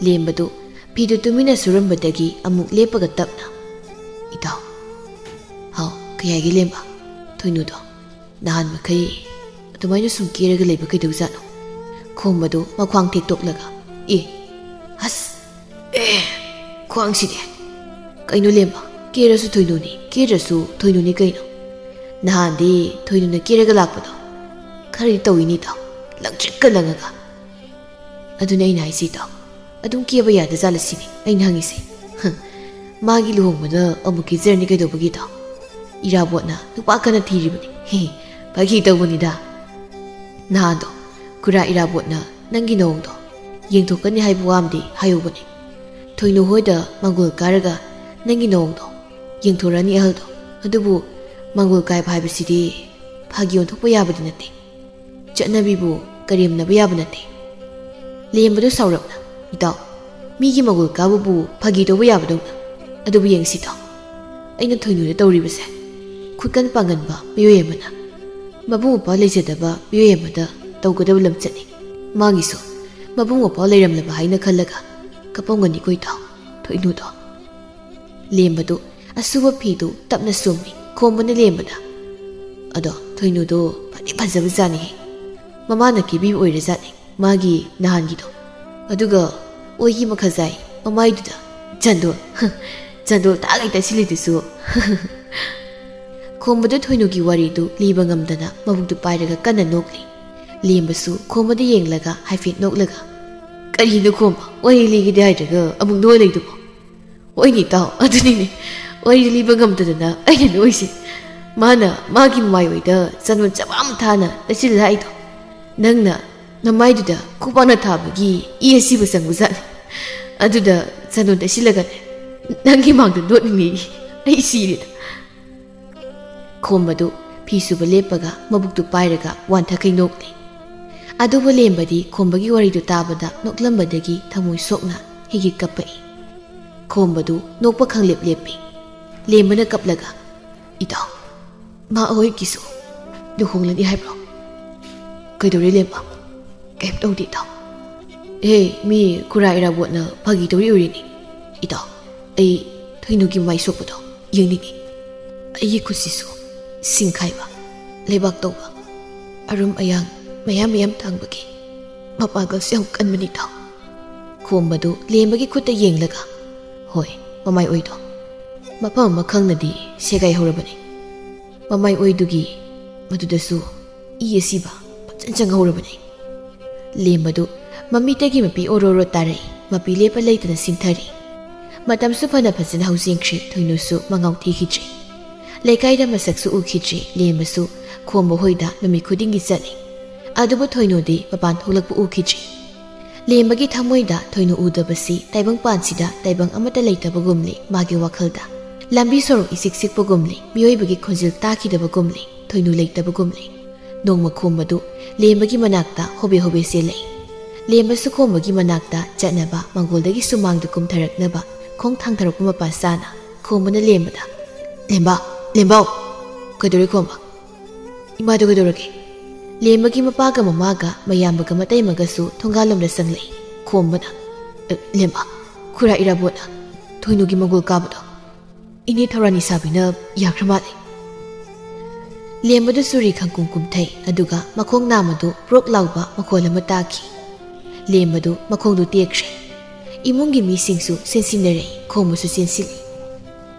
ꯂꯦꯝꯕꯗꯨ ꯐꯤꯗꯨ ꯇꯨꯃꯤꯟꯅ ꯁꯨꯔꯝꯕꯗꯒꯤ ꯑꯃꯨꯛ ꯂꯦꯞꯄꯒ ꯇꯞꯅ, "ꯏꯇꯥꯎ"꯫ "ꯍꯥꯎ, ꯀꯩ ꯍꯥꯏꯒꯦ ꯂꯦꯝꯕ? ꯊꯣꯏꯅꯨꯗꯣ ꯅꯍꯥꯟ ꯃꯈꯩ ꯑꯗꯨꯃꯥꯏꯅ ꯁꯨꯝ ꯀꯦꯔꯒ ꯂꯩꯕ ꯀꯩꯗꯧꯖꯥꯠꯅꯣ?" ꯈꯣꯝꯕꯗꯨ ꯃꯈ꯭ꯋꯥꯡ ꯊꯦꯛꯇꯣꯛꯂꯒ, "ꯑꯦ, ꯑꯁ, ꯑꯦ, ꯈ꯭ꯋꯥꯡꯁꯤꯗꯤ꯫ ꯀꯩꯅꯣ ꯂꯦꯝꯕ, ꯀꯦꯔꯁꯨ ꯊꯣꯏꯅꯨꯅꯤ, ꯀꯦꯗ꯭ꯔꯁꯨ ꯊꯣꯏꯅꯨꯅꯤ ꯀꯩꯅꯣ? ꯅꯍꯥꯟꯗꯤ ꯊꯣꯏꯅꯨꯅ ꯀꯦꯔꯒ ꯂꯥꯛꯄꯗꯣ ꯈꯔꯗꯤ ꯇꯧꯏꯅꯤ ꯏꯇꯥꯎ, ꯂꯪꯇ꯭ꯔꯤꯛꯀ ꯂꯪꯉꯒ"꯫ "ꯑꯗꯨꯅꯦ ꯑꯩꯅ ꯍꯥꯏꯁꯤ ꯏꯇꯥꯎ, ꯑꯗꯨꯝ ꯀꯦꯕ ꯌꯥꯗꯖꯥꯠꯂ ꯁꯤꯅꯤ ꯑꯩꯅ ꯍꯪꯉꯤꯁꯦ꯫ ꯍ, ꯃꯥꯒꯤ ꯂꯨꯍꯣꯡꯕꯗ ꯑꯃꯨꯛ ꯀꯦꯖꯔꯅꯤ ꯀꯩꯗꯧꯕꯒꯤ ꯏꯇꯥꯎ? ꯏꯔꯥꯕꯣꯠꯅ ꯅꯨꯄꯥ ꯀꯟꯅ ꯊꯤꯔꯤꯕꯅꯤ꯫ ꯍꯦ, ꯐꯥꯒꯤ ꯇꯧꯕꯅꯤꯗ꯫ ꯅꯍꯥꯟꯗꯣ ꯈꯨꯔꯥ ꯏꯔꯥꯕꯣꯠꯅ ꯅꯪꯒꯤ ꯅꯑꯣꯡꯗꯣ ꯌꯦꯡꯊꯣꯛꯀꯅꯤ ꯍꯥꯏꯕ ꯋꯥ ꯑꯃꯗꯤ ꯍꯥꯏꯍꯧꯕꯅꯤ꯫ ꯊꯣꯏꯅꯨ ꯍꯣꯏꯗ ꯃꯪꯒꯣꯜ ꯀꯥꯔꯒ ꯅꯪꯒꯤ ꯅꯑꯣꯡꯗꯣ ꯌꯦꯡꯊꯣꯔꯛꯑꯅꯤ ꯑꯍꯜꯗꯣ꯫ ꯑꯗꯨꯕꯨ ꯃꯪꯒꯣꯜ ꯀꯥꯏꯕ ꯍꯥꯏꯕꯁꯤꯗꯤ ꯐꯥꯒꯤ ꯑꯣꯟꯊꯣꯛꯄ ꯌꯥꯕꯗꯤ ꯅꯠꯇꯦ꯫ ꯆꯠꯅꯕꯤꯕꯨ ꯀꯔꯦꯝꯅꯕ ꯌꯥꯕ ꯅꯠꯇꯦ"꯫ ꯂꯦꯝꯕꯗꯨ ꯁꯥꯎꯔꯞꯅ, "ꯏꯇꯥꯎ, ꯃꯤꯒꯤ ꯃꯪꯒꯣꯜ ꯀꯥꯕꯕꯨ ꯐꯥꯒꯤ ꯇꯧꯕ ꯌꯥꯕꯗꯧꯅ꯫ ꯑꯗꯨꯕꯨ ꯌꯦꯡꯁꯤ ꯏꯇꯥꯎ, ꯑꯩꯅ ꯊꯣꯏꯅꯨꯗ ꯇꯧꯔꯤꯕꯁꯦ ꯈꯨꯠꯀꯟ ꯄꯥꯡꯒꯟꯕ ꯃꯤꯑꯣꯏ ꯑꯃꯅ ꯃꯕꯨꯡ ꯃꯧꯄ꯭ꯋꯥ ꯂꯩꯖꯗꯕ ꯃꯤꯑꯣꯏ ꯑꯃꯗ ꯇꯧꯒꯗꯕ ꯂꯝꯆꯠꯅꯤ꯫ ꯃꯥꯒꯤꯁꯨ ꯃꯕꯨꯡ ꯃꯧꯄ꯭ꯋꯥ ꯂꯩꯔꯝꯂꯕ ꯍꯥꯏꯅ ꯈꯜꯂꯒ ꯀꯞꯄꯝꯒꯅꯤꯀꯣ ꯏꯇꯥꯎ, ꯊꯣꯏꯅꯨꯗꯣ"꯫ ꯂꯦꯝꯕꯗꯨ ꯑꯁꯨꯕ ꯐꯤꯗꯨ ꯇꯞꯅ ꯁꯨꯝꯃꯤ꯫ ꯈꯣꯝꯕꯅ ꯂꯦꯝꯕꯗ, "ꯑꯗꯣ ꯊꯣꯏꯅꯨꯗꯣ ꯐꯗꯤ ꯐꯖꯕꯖꯥꯠꯅꯤꯍꯦ꯫ ꯃꯃꯥꯅ ꯀꯦꯕꯤꯕ ꯑꯣꯏꯔꯖꯥꯠꯅꯤ ꯃꯥꯒꯤ ꯅꯍꯥꯟꯒꯤꯗꯣ꯫ ꯑꯗꯨꯒ ꯑꯣꯏꯒꯤ ꯃꯈꯖꯥꯏ ꯃꯃꯥꯏꯗꯨꯗ ꯆꯟꯗꯣꯜ, ꯆꯟꯗꯣꯜ ꯇꯥꯒꯩ ꯇꯩꯁꯤꯜꯂꯤꯗꯨꯁꯨ"꯫ ꯈꯣꯝꯕꯗ ꯊꯣꯏꯅꯨꯒꯤ ꯋꯥꯔꯤꯗꯨ ꯂꯤꯕ ꯉꯝꯗꯅ ꯃꯕꯨꯛꯇꯨ ꯄꯥꯏꯔꯒ ꯀꯟꯅ ꯅꯣꯛꯂꯤ꯫ ꯂꯦꯝꯕꯁꯨ ꯈꯣꯝꯕꯗ ꯌꯦꯡꯂꯒ ꯍꯥꯏꯐꯦꯠ ꯅꯣꯛꯂꯒ, "ꯀꯔꯤꯅꯣ ꯈꯣꯝꯕ, ꯋꯥꯔꯤ ꯂꯤꯒꯦꯗꯤ ꯍꯥꯏꯗ꯭ꯔꯒ ꯑꯃꯨꯛ ꯅꯣꯛꯑ ꯂꯩꯗꯨꯕꯣ?" "ꯍꯣꯏꯅꯦ ꯏꯇꯥꯎ, ꯑꯗꯨꯅꯤꯅꯦ ꯋꯥꯔꯤ ꯂꯤꯕ ꯉꯝꯗꯗꯅ ꯑꯩꯅ ꯅꯣꯛꯏꯁꯦ꯫ ꯃꯥꯅ ꯃꯥꯒꯤ ꯃꯃꯥꯏ ꯑꯣꯏꯗ ꯆꯟꯗꯣꯜ ꯆꯕꯥꯝ ꯊꯥꯅ ꯇꯩꯁꯤꯜꯂ ꯂꯥꯛꯏꯗꯣ꯫ ꯅꯪꯅ ꯅꯃꯥꯏꯗꯨꯗ ꯈꯨꯕꯥꯛꯅ ꯊꯥꯕꯒꯤ ꯏ ꯑꯁꯤꯕ ꯆꯪꯕꯖꯥꯠꯅꯤ꯫ ꯑꯗꯨꯗ ꯆꯟꯗꯣꯜ ꯇꯩꯁꯤꯜꯂꯒꯅꯦ ꯅꯪꯒꯤ ꯃꯥꯡꯗ ꯅꯣꯠꯂꯤꯅꯦ꯫ ꯑꯩ ꯁꯤꯔꯦꯗ"꯫ ꯈꯣꯝꯕꯗꯨ ꯐꯤ ꯁꯨꯕ ꯂꯦꯞꯄꯒ ꯃꯕꯨꯛꯇꯨ ꯄꯥꯏꯔꯒ ꯋꯥꯟꯊꯈꯩ ꯅꯣꯛꯂꯤ꯫ ꯑꯗꯨꯕꯨ ꯂꯦꯝꯕꯗꯤ ꯈꯣꯝꯕꯒꯤ ꯋꯥꯔꯤꯗꯨ ꯇꯥꯕꯗ ꯅꯣꯛꯂꯝꯕꯗꯒꯤ ꯊꯃꯣꯏ ꯁꯣꯛꯅ ꯍꯤꯒꯤ ꯀꯞꯄꯛꯏ꯫ ꯈꯣꯝꯕꯗꯨ ꯅꯣꯛꯄ ꯈꯪꯂꯦꯞ ꯂꯦꯞꯄꯤ꯫ ꯂꯦꯝꯕꯅ ꯀꯞꯂꯒ, "ꯏꯇꯥꯎ, ꯃꯥ ꯑꯩꯈꯣꯏꯒꯤꯁꯨ ꯂꯨꯍꯣꯡꯂꯅꯤ ꯍꯥꯏꯕ꯭ꯔꯣ? ꯀꯩꯗꯧꯔꯦ ꯂꯦꯝꯕ?" "ꯀꯩꯝ ꯇꯧꯗꯦ ꯏꯇꯥꯎ꯫ ꯍꯦ, ꯃꯤ ꯈꯨꯔꯥ ꯏꯔꯥꯕꯣꯠꯅ ꯐꯥꯒꯤ ꯇꯧꯔꯤ ꯑꯣꯏꯔꯤꯅꯤ꯫ ꯏꯇꯥꯎ, ꯑꯩ ꯊꯣꯏꯅꯨꯒꯤ ꯃꯃꯥꯏ ꯁꯣꯛꯄꯗꯣ ꯌꯦꯡꯅꯤꯡꯉꯤ꯫ ꯑꯩꯒꯤ ꯈꯨꯠꯁꯤꯁꯨ ꯁꯤꯡꯈꯥꯏꯕ, ꯂꯩꯕꯥꯛ ꯇꯧꯕ, ꯑꯔꯨꯝ ꯑꯌꯥꯡ ꯃꯌꯥꯝ ꯃꯌꯥꯝ ꯊꯥꯡꯕꯒꯤ ꯃꯄꯥꯡꯒꯜꯁꯨ ꯌꯥꯝ ꯀꯟꯕꯅꯤ ꯏꯇꯥꯎ꯫" ꯈꯣꯝꯕꯗꯨ ꯂꯦꯝꯕꯒꯤ ꯈꯨꯠꯇ ꯌꯦꯡꯂꯒ, "ꯍꯣꯏ, ꯃꯃꯥꯏ ꯑꯣꯏꯗꯣ ꯃꯐꯝ ꯑꯃ ꯈꯪꯅꯗꯤ ꯁꯦꯒꯥꯏ ꯍꯧꯔꯕꯅꯤ꯫ ꯃꯃꯥꯏ ꯑꯣꯏꯗꯨꯒꯤ ꯃꯗꯨꯗꯁꯨ ꯏ ꯑꯁꯤꯕ ꯐꯖꯅ ꯆꯪꯍꯧꯔꯕꯅꯤ꯫" ꯂꯦꯝꯕꯗꯨ ꯃꯃꯤꯠꯇꯒꯤ ꯃꯄꯤ ꯑꯣꯔꯣ ꯑꯣꯔꯣ ꯇꯥꯔꯛꯏ꯫ ꯃꯄꯤ ꯂꯦꯞꯄ ꯂꯩꯇꯅ ꯁꯤꯡꯊꯔꯤ꯫ ꯃꯇꯝꯁꯨ ꯐꯅ ꯐꯖꯅ ꯍꯧꯖꯤꯟꯈ꯭ꯔꯦ꯫ ꯊꯣꯏꯅꯨꯁꯨ ꯃꯉꯥꯎ ꯊꯤꯈꯤꯗ꯭ꯔꯦ꯫ ꯂꯩꯀꯥꯏꯗ ꯃꯁꯛꯁꯨ ꯎꯈꯤꯗ꯭ꯔꯦ꯫ ꯂꯦꯝꯕꯁꯨ ꯈꯣꯝꯕ ꯍꯣꯏꯗ ꯅꯨꯃꯤꯠ ꯈꯨꯗꯤꯡꯒꯤ ꯆꯠꯂꯤ꯫ ꯑꯗꯨꯕꯨ ꯊꯣꯏꯅꯨꯗꯤ ꯃꯄꯥꯟ ꯊꯣꯛꯂꯛꯄ ꯎꯈꯤꯗ꯭ꯔꯦ꯫ ꯂꯦꯝꯕꯒꯤ ꯊꯃꯣꯏꯗ ꯊꯣꯏꯅꯨ ꯎꯗꯕꯁꯤ ꯇꯥꯏꯕꯪ ꯄꯥꯟꯁꯤꯗ ꯇꯥꯏꯕꯪ ꯑꯃꯠꯇ ꯂꯩꯇꯕꯒꯨꯝꯂꯤ꯫ ꯃꯥꯒꯤ ꯋꯥꯈꯜꯗ ꯂꯝꯕꯤ ꯁꯣꯔꯣꯛ ꯏꯆꯤꯛ ꯆꯤꯛꯄꯒꯨꯝꯂꯤ꯫ ꯃꯤꯑꯣꯏꯕꯒꯤ ꯈꯣꯟꯖꯦꯜ ꯇꯥꯈꯤꯗꯕꯒꯨꯝꯂꯤ꯫ ꯊꯣꯏꯅꯨ ꯂꯩꯇꯕꯒꯨꯝꯂꯤ꯫ ꯅꯣꯡꯃ ꯈꯣꯝꯕꯗꯨ ꯂꯦꯝꯕꯒꯤ ꯃꯅꯥꯛꯇ ꯍꯣꯕꯦ ꯍꯣꯕꯦ ꯆꯦꯜꯂꯛꯏ꯫ ꯂꯦꯝꯕꯁꯨ ꯈꯣꯝꯕꯒꯤ ꯃꯅꯥꯛꯇ ꯆꯠꯅꯕ ꯃꯪꯒꯣꯜꯗꯒꯤ ꯁꯨꯃꯥꯡꯗ ꯀꯨꯝꯊꯔꯛꯅꯕ ꯈꯣꯡ ꯊꯥꯡꯊꯔꯛꯄ ꯃꯄꯥ ꯆꯥꯅ ꯈꯣꯝꯕꯅ ꯂꯦꯝꯕꯗ, "ꯂꯦꯝꯕ, ꯂꯦꯝꯕꯥꯎ!" "ꯀꯩꯗꯧꯔꯦ ꯈꯣꯝꯕ?" "ꯏꯃꯥꯗꯣ ꯀꯩꯗꯧꯔꯒꯦ?" ꯂꯦꯝꯕꯒꯤ ꯃꯄꯥꯒ ꯃꯃꯥꯒ ꯃꯌꯥꯝꯕꯒ ꯃꯇꯩꯃꯒꯁꯨ ꯊꯣꯡꯒꯥꯜꯂꯣꯝꯗ ꯆꯪꯂꯛꯏ꯫ ꯈꯣꯝꯕꯅ, "ꯑ, ꯂꯦꯝꯕ, ꯈꯨꯔꯥ ꯏꯔꯥꯕꯣꯠꯅ ꯊꯣꯏꯅꯨꯒꯤ ꯃꯪꯒꯣꯜ ꯀꯥꯕꯗꯣ ꯏꯅꯦ ꯊꯧꯔꯥꯅꯤ ꯁꯥꯕꯤꯅ ꯌꯥꯈ꯭ꯔ ꯃꯥꯜꯂꯦ꯫" ꯂꯦꯝꯕꯗꯨ ꯆꯨꯔꯤ ꯈꯪꯀꯨꯝ ꯀꯨꯝꯊꯩ, ꯑꯗꯨꯒ ꯃꯈꯣꯡ ꯅꯥꯝꯃꯗꯨ ꯄ꯭ꯔꯣꯛ ꯂꯥꯎꯕ ꯃꯈꯣꯜ ꯑꯃ ꯇꯥꯈꯤ꯫ ꯂꯦꯝꯕꯗꯨ ꯃꯈꯣꯡꯗꯨ ꯇꯦꯛꯈ꯭ꯔꯦ꯫ ꯏꯃꯨꯡꯒꯤ ꯃꯤꯁꯤꯡꯁꯨ ꯆꯦꯟꯁꯤꯟꯅꯔꯛꯏ, ꯈꯣꯝꯕꯁꯨ ꯆꯦꯟꯁꯤꯜꯂꯤ꯫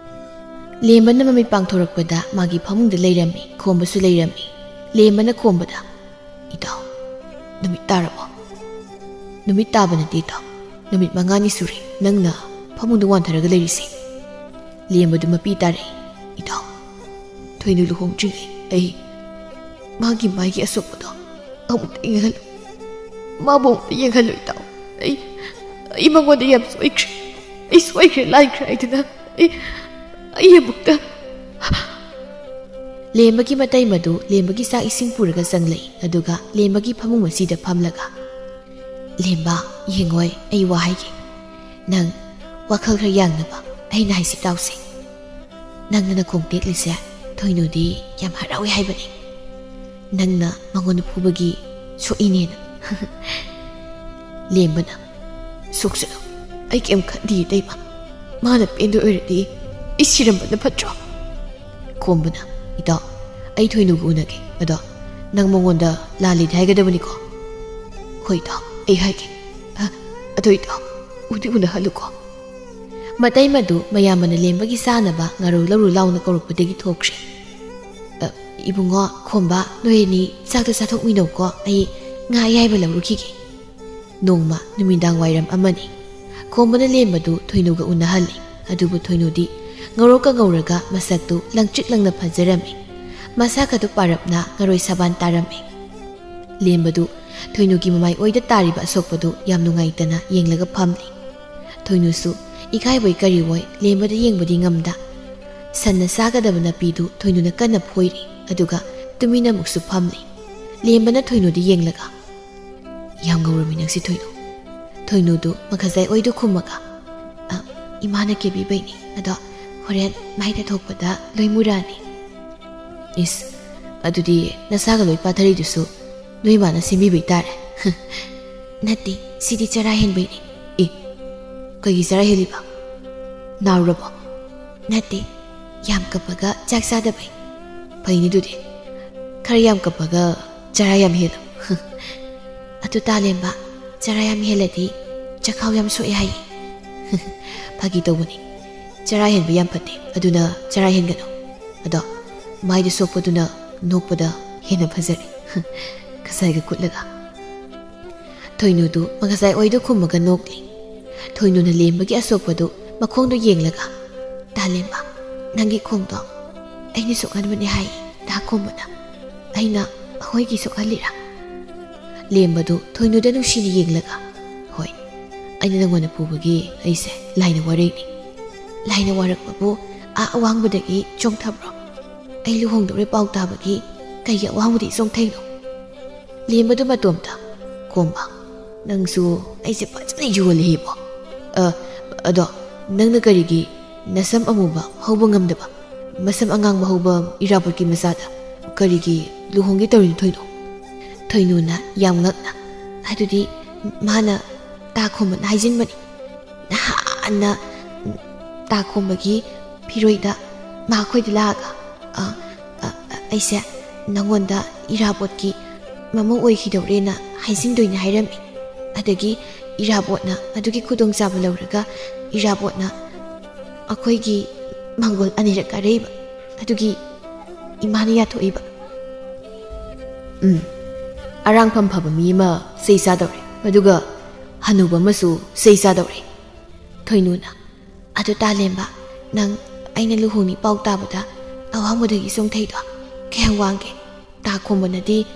ꯂꯦꯝꯕꯅ ꯃꯃꯤꯠ ꯄꯥꯡꯊꯣꯔꯛꯄꯗ ꯃꯥꯒꯤ ꯐꯃꯨꯡꯗ ꯂꯩꯔꯝꯃꯤ, ꯈꯣꯝꯕꯁꯨ ꯂꯩꯔꯝꯃꯤ꯫ ꯂꯦꯝꯕꯅ ꯈꯣꯝꯕꯗ, "ꯏꯇꯥꯎ, ꯅꯨꯃꯤꯠ ꯇꯥꯔꯕꯣ?" "ꯅꯨꯃꯤꯠ ꯇꯥꯕ ꯅꯠꯇꯦ ꯏꯇꯥꯎ, ꯅꯨꯃꯤꯠ ꯃꯉꯥꯅꯤ ꯁꯨꯔꯦ ꯅꯪꯅ ꯐꯃꯨꯡꯗ ꯋꯥꯟꯊꯔꯒ ꯂꯩꯔꯤꯁꯦ꯫" ꯂꯦꯝꯕꯗꯨ ꯃꯄꯤ ꯇꯥꯔꯛꯏ꯫ "ꯏꯇꯥꯎ, ꯊꯣꯏꯅꯨ ꯂꯨꯍꯣꯡꯗ꯭ꯔꯤꯉꯩ ꯑꯩ ꯃꯥꯒꯤ ꯃꯥꯏꯒꯤ ꯑꯁꯣꯛꯄꯗꯣ ꯑꯃꯨꯛꯇ ꯌꯦꯡꯍꯜꯂꯨ꯫ ꯃꯥꯕꯨ ꯑꯃꯨꯛꯇ ꯌꯦꯡꯍꯜꯂꯨ ꯏꯇꯥꯎ꯫ ꯑꯩ, ꯑꯩ ꯃꯉꯣꯟꯗ ꯌꯥꯝ ꯁꯣꯏꯈ꯭ꯔꯦ꯫ ꯑꯩ ꯁꯣꯏꯈ꯭ꯔꯦ ꯂꯥꯟꯈ꯭ꯔꯦ ꯍꯥꯏꯗꯨꯅ ꯑꯩ, ꯑꯩ ꯑꯃꯨꯛꯇ..." ꯂꯦꯝꯕꯒꯤ ꯃꯇꯩꯃꯗꯨ ꯂꯦꯝꯕꯒꯤ ꯆꯥꯛ ꯏꯁꯤꯡ ꯄꯨꯔꯒ ꯆꯪꯂꯛꯏ, ꯑꯗꯨꯒ ꯂꯦꯝꯕꯒꯤ ꯐꯃꯨꯡ ꯑꯁꯤꯗ ꯐꯝꯂꯒ, "ꯂꯦꯝꯕ, ꯌꯦꯡꯉꯣꯏ, ꯑꯩ ꯋꯥ ꯍꯥꯏꯒꯦ꯫ "ꯅꯪ ꯋꯥꯈꯜ ꯈꯔ ꯌꯥꯡꯅꯕ ꯑꯩꯅ ꯍꯥꯏꯁꯤ ꯇꯥꯎꯁꯦ꯫ ꯅꯪꯅ ꯅꯈꯣꯡ ꯇꯦꯛꯂꯤꯁꯦ ꯊꯣꯏꯅꯨꯗꯤ ꯌꯥꯝ ꯍꯔꯥꯎꯏ ꯍꯥꯏꯕꯅꯤ꯫ ꯅꯪꯅ ꯃꯉꯣꯟꯗ ꯐꯨꯕꯒꯤ ꯁꯣꯛꯏꯅꯦꯅ꯫" ꯂꯦꯝꯕꯅ, "ꯁꯣꯛꯁꯅꯨ, ꯑꯩ ꯀꯩꯝ ꯈꯟꯗꯤꯌꯦ ꯏꯇꯩꯃ꯫ ꯃꯥꯅ ꯄꯦꯟꯗꯣꯏ ꯑꯣꯏꯔꯗꯤ ꯑꯩ ꯁꯤꯔꯝꯕꯅ ꯐꯠꯇ꯭ꯔꯣ?" ꯈꯣꯝꯕꯅ, "ꯏꯇꯥꯎ, ꯑꯩ ꯊꯣꯏꯅꯨꯒ ꯎꯅꯒꯦ꯫ ꯑꯗꯣ ꯅꯪ ꯃꯉꯣꯟꯗ ꯂꯥꯜꯂꯦꯗꯤ ꯍꯥꯏꯒꯗꯕꯅꯤꯀꯣ?" "ꯍꯣꯏ ꯏꯇꯥꯎ, ꯑꯩ ꯍꯥꯏꯒꯦ꯫ ꯑ, ꯑꯗꯣ ꯏꯇꯥꯎ, ꯎꯗꯤ ꯎꯅꯍꯜꯂꯨꯀꯣ꯫" ꯃꯇꯩꯃꯗꯨ ꯃꯌꯥꯝꯕꯅ ꯂꯦꯝꯕꯒꯤ ꯆꯥꯅꯕ ꯉꯥꯔꯧ ꯂꯧꯔꯨ ꯂꯥꯎꯅ ꯀꯧꯔꯛꯄꯗꯒꯤ ꯊꯣꯛꯈ꯭ꯔꯦ꯫ "ꯑ, ꯏꯕꯨꯡꯉꯣ, ꯈꯣꯝꯕ, ꯅꯣꯏ ꯑꯅꯤ ꯆꯥꯛꯇꯣ ꯆꯥꯊꯣꯛꯃꯤꯟꯅꯧꯀꯣ, ꯑꯩ ꯉꯥ ꯑꯌꯥꯏꯕ ꯂꯧꯔꯨꯈꯤꯒꯦ꯫" ꯅꯣꯡꯃ ꯅꯨꯃꯤꯗꯥꯡ ꯋꯥꯏꯔꯝ ꯑꯃꯅꯤ꯫ ꯈꯣꯝꯕꯅ ꯂꯦꯝꯕꯗꯨ ꯊꯣꯏꯅꯨꯒ ꯎꯅꯍꯜꯂꯤ꯫ ꯑꯗꯨꯕꯨ ꯊꯣꯏꯅꯨꯗꯤ ꯉꯧꯔꯣꯛꯀ ꯉꯧꯔꯒ ꯃꯁꯛꯇꯨ ꯂꯪꯇ꯭ꯔꯤꯛ ꯂꯪꯅ ꯐꯖꯔꯝꯃꯤ꯫ ꯃꯁꯥꯒꯗꯨ ꯄꯥꯔꯞꯅ ꯉꯔꯣꯏ ꯁꯥꯕꯥꯟ ꯇꯥꯔꯝꯃꯤ꯫ ꯂꯦꯝꯕꯗꯨ ꯊꯣꯏꯅꯨꯒꯤ ꯃꯃꯥꯏ ꯑꯣꯏꯗ ꯇꯥꯔꯤꯕ ꯑꯁꯣꯛꯄꯗꯨ ꯌꯥꯝ ꯅꯨꯡꯉꯥꯏꯇꯅ ꯌꯦꯡꯂꯒ ꯐꯝꯂꯤ꯫ ꯊꯣꯏꯅꯨꯁꯨ ꯏꯀꯥꯏꯕꯣꯏ ꯀꯔꯤꯕꯣꯏ ꯂꯦꯝꯕꯗ ꯌꯦꯡꯕꯗꯤ ꯉꯝꯗ꯫ ꯁꯟꯅ ꯆꯥꯒꯗꯕ ꯅꯥꯄꯤꯗꯨ ꯊꯣꯏꯅꯨꯅ ꯀꯟꯅ ꯐꯣꯏꯔꯤ, ꯑꯗꯨꯒ ꯇꯨꯃꯤꯟꯅ ꯑꯃꯨꯛꯁꯨ ꯐꯝꯂꯤ꯫ ꯂꯦꯝꯕꯅ ꯊꯣꯏꯅꯨꯗ ꯌꯦꯡꯂꯒ, "ꯌꯥꯝ ꯉꯧꯔꯝꯃꯤ ꯅꯪꯁꯤ ꯊꯣꯏꯅꯨ꯫" ꯊꯣꯏꯅꯨꯗꯨ ꯃꯈꯖꯥꯏ ꯑꯣꯏꯗꯨ ꯈꯨꯝꯃꯒ, "ꯑ, ꯏꯃꯥꯅ ꯀꯦꯕꯤꯕꯩꯅꯤ, ꯑꯗꯣ ꯍꯣꯔꯦꯟ ꯃꯥꯏ ꯇꯥꯊꯣꯛꯄꯗ ꯂꯣꯏ ꯃꯨꯔꯛꯑꯅꯤ꯫" "ꯏꯁ, ꯑꯗꯨꯗꯤ ꯅꯁꯥꯒ ꯂꯣꯏ ꯄꯥꯊꯔꯤꯗꯨꯁꯨ ꯅꯣꯏ ꯃꯥꯅ ꯁꯦꯝꯕꯤꯕꯩ ꯇꯥꯔꯦ꯫" "ꯅꯠꯇꯦ, ꯁꯤꯗꯤ ꯆꯔꯥ ꯍꯦꯟꯕꯩꯅꯤ꯫" "ꯑꯦ, ꯀꯩꯒꯤ ꯆꯔꯥ ꯍꯦꯜꯂꯤꯕ? ꯅꯥꯔꯨꯔꯕꯣ?" "ꯅꯠꯇꯦ, ꯌꯥꯝ ꯀꯞꯄꯒ ꯆꯥꯛ ꯆꯥꯗꯕꯩ꯫" "ꯐꯩꯅꯤ ꯑꯗꯨꯗꯤ, ꯈꯔ ꯌꯥꯝ ꯀꯞꯄꯒ ꯆꯔꯥ ꯌꯥꯝ ꯍꯦꯜꯂꯨ꯫" "ꯑꯗꯨ ꯇꯥꯂꯦꯝꯕ, ꯆꯔꯥ ꯌꯥꯝ ꯍꯦꯜꯂꯗꯤ ꯆꯈꯥꯎ ꯌꯥꯝ ꯁꯣꯛꯑꯦ ꯍꯥꯏꯌꯦ꯫" "ꯐꯥꯒꯤ ꯇꯧꯕꯅꯤ, ꯆꯔꯥ ꯍꯦꯟꯕ ꯌꯥꯝ ꯐꯠꯇꯦ, ꯑꯗꯨꯅ ꯆꯔꯥ ꯍꯦꯟꯒꯅꯨ꯫ ꯑꯗꯣ ꯃꯥꯏꯗ ꯁꯣꯛꯄꯗꯨꯅ ꯅꯣꯛꯄꯗ ꯍꯦꯟꯅ ꯐꯖꯔꯦ꯫" ꯈꯖꯥꯏꯒ ꯀꯨꯠꯂꯒ꯫ ꯊꯣꯏꯅꯨꯗꯨ ꯃꯈꯖꯥꯏ ꯑꯣꯏꯗꯨ ꯈꯨꯝꯃꯒ ꯅꯣꯛꯂꯤ꯫ ꯊꯣꯏꯅꯨꯅ ꯂꯦꯝꯕꯒꯤ ꯑꯁꯣꯛꯄꯗꯨ ꯃꯈꯣꯡꯗꯨ ꯌꯦꯡꯂꯒ, "ꯇꯥꯂꯦꯝꯕ, ꯅꯪꯒꯤ ꯈꯣꯡꯗꯣ ꯑꯩꯅ ꯁꯣꯛꯍꯟꯕꯅꯦ ꯍꯥꯏ, ꯗꯥ ꯈꯣꯝꯕꯅ꯫ ꯑꯩꯅ ꯑꯩꯈꯣꯏꯒꯤ ꯁꯣꯛꯍꯜꯂꯤꯔꯥ?" ꯂꯦꯝꯕꯗꯨ ꯊꯣꯏꯅꯨꯗ ꯅꯨꯡꯁꯤꯅ ꯌꯦꯡꯂꯒ, "ꯍꯣꯏ, ꯑꯩꯅ ꯅꯪꯉꯣꯟꯗ ꯐꯨꯕꯒꯤ ꯑꯩꯁꯦ ꯂꯥꯏꯅ ꯋꯥꯔꯛꯏꯅꯤ꯫ ꯂꯥꯏꯅ ꯋꯥꯔꯛꯄꯕꯨ ꯑꯥ ꯑꯋꯥꯡꯕꯗꯒꯤ ꯆꯣꯡꯊꯕ꯭ꯔꯣ? ꯑꯩ ꯂꯨꯍꯣꯡꯗꯧꯔꯦ ꯄꯥꯎ ꯇꯥꯕꯒꯤ ꯀꯩꯒꯤ ꯑꯋꯥꯡꯕꯗꯒꯤ ꯆꯣꯡꯊꯩꯅꯣ?" ꯂꯦꯝꯕꯗꯨ ꯃꯇꯣꯝꯇ, "ꯈꯣꯝꯕ, ꯅꯪꯁꯨ ꯑꯩꯁꯦ ꯐꯖꯅ ꯌꯣꯜꯂꯦꯍꯦꯕꯣ꯫" ꯑ, ꯑꯗꯣ ꯅꯪꯅ ꯀꯔꯤꯒꯤ ꯅꯁꯝ ꯑꯃꯨꯕ ꯍꯧꯕ ꯉꯝꯗꯕ, ꯃꯁꯝ ꯑꯉꯥꯡꯕ ꯍꯧꯕ ꯏꯔꯥꯕꯣꯠꯀꯤ ꯃꯆꯥꯗ ꯀꯔꯤꯒꯤ ꯂꯨꯍꯣꯡꯒꯦ ꯇꯧꯔꯤꯅꯣ ꯊꯣꯏꯅꯣ? ꯊꯣꯏꯅꯨꯅ ꯌꯥꯝ ꯉꯛꯅ, "ꯑꯗꯨꯗꯤ ꯃꯥꯅ ꯇꯥ ꯈꯣꯝꯕꯅ ꯍꯥꯏꯖꯤꯟꯕꯅꯤ꯫ ꯅꯍꯥꯟꯅ ꯇꯥ ꯈꯣꯝꯕꯒꯤ ꯐꯤꯔꯣꯏꯗ ꯃꯈꯣꯏꯗ ꯂꯥꯛꯑꯒ, ꯑ, ꯑ, ꯑ, ꯑꯩꯁꯦ ꯅꯉꯣꯟꯗ ꯏꯔꯥꯕꯣꯠꯀꯤ ꯃꯃꯧ ꯑꯣꯏꯈꯤꯗꯧꯔꯦꯅ ꯍꯥꯏꯖꯤꯟꯗꯣꯏꯅꯦ ꯍꯥꯏꯔꯝꯃꯤ꯫ ꯑꯗꯒꯤ ꯏꯔꯥꯕꯣꯠꯅ ꯑꯗꯨꯒꯤ ꯈꯨꯗꯣꯡꯆꯥꯕ ꯂꯧꯔꯒ ꯏꯔꯥꯕꯣꯠꯅ ꯑꯩꯈꯣꯏꯒꯤ ꯃꯪꯒꯣꯜ ꯑꯅꯤꯔꯛ ꯀꯥꯔꯛꯏꯕ꯫ ꯑꯗꯨꯒꯤ ꯏꯃꯥꯅ ꯌꯥꯊꯣꯛꯏꯕ꯫" ꯎꯝ, ꯑꯔꯥꯡꯐꯝ ꯐꯕ ꯃꯤ ꯑꯃ ꯆꯩ ꯆꯥꯗꯧꯔꯦ, ꯑꯗꯨꯒ ꯍꯅꯨꯕ ꯑꯃꯁꯨ ꯆꯩ ꯆꯥꯗꯧꯔꯦ꯫ ꯊꯣꯏꯅꯨꯅ, "ꯑꯗꯨ ꯇꯥꯂꯦꯝꯕ, ꯅꯪ ꯑꯩꯅ ꯂꯨꯍꯣꯡꯅꯤ ꯄꯥꯎ ꯇꯥꯕꯗ ꯑꯋꯥꯡꯕꯗꯒꯤ ꯆꯣꯡꯊꯩꯗꯣ ꯀꯌꯥꯝ ꯋꯥꯡꯒꯦ? ꯇꯥ ꯈꯣꯝꯕꯅꯗꯤ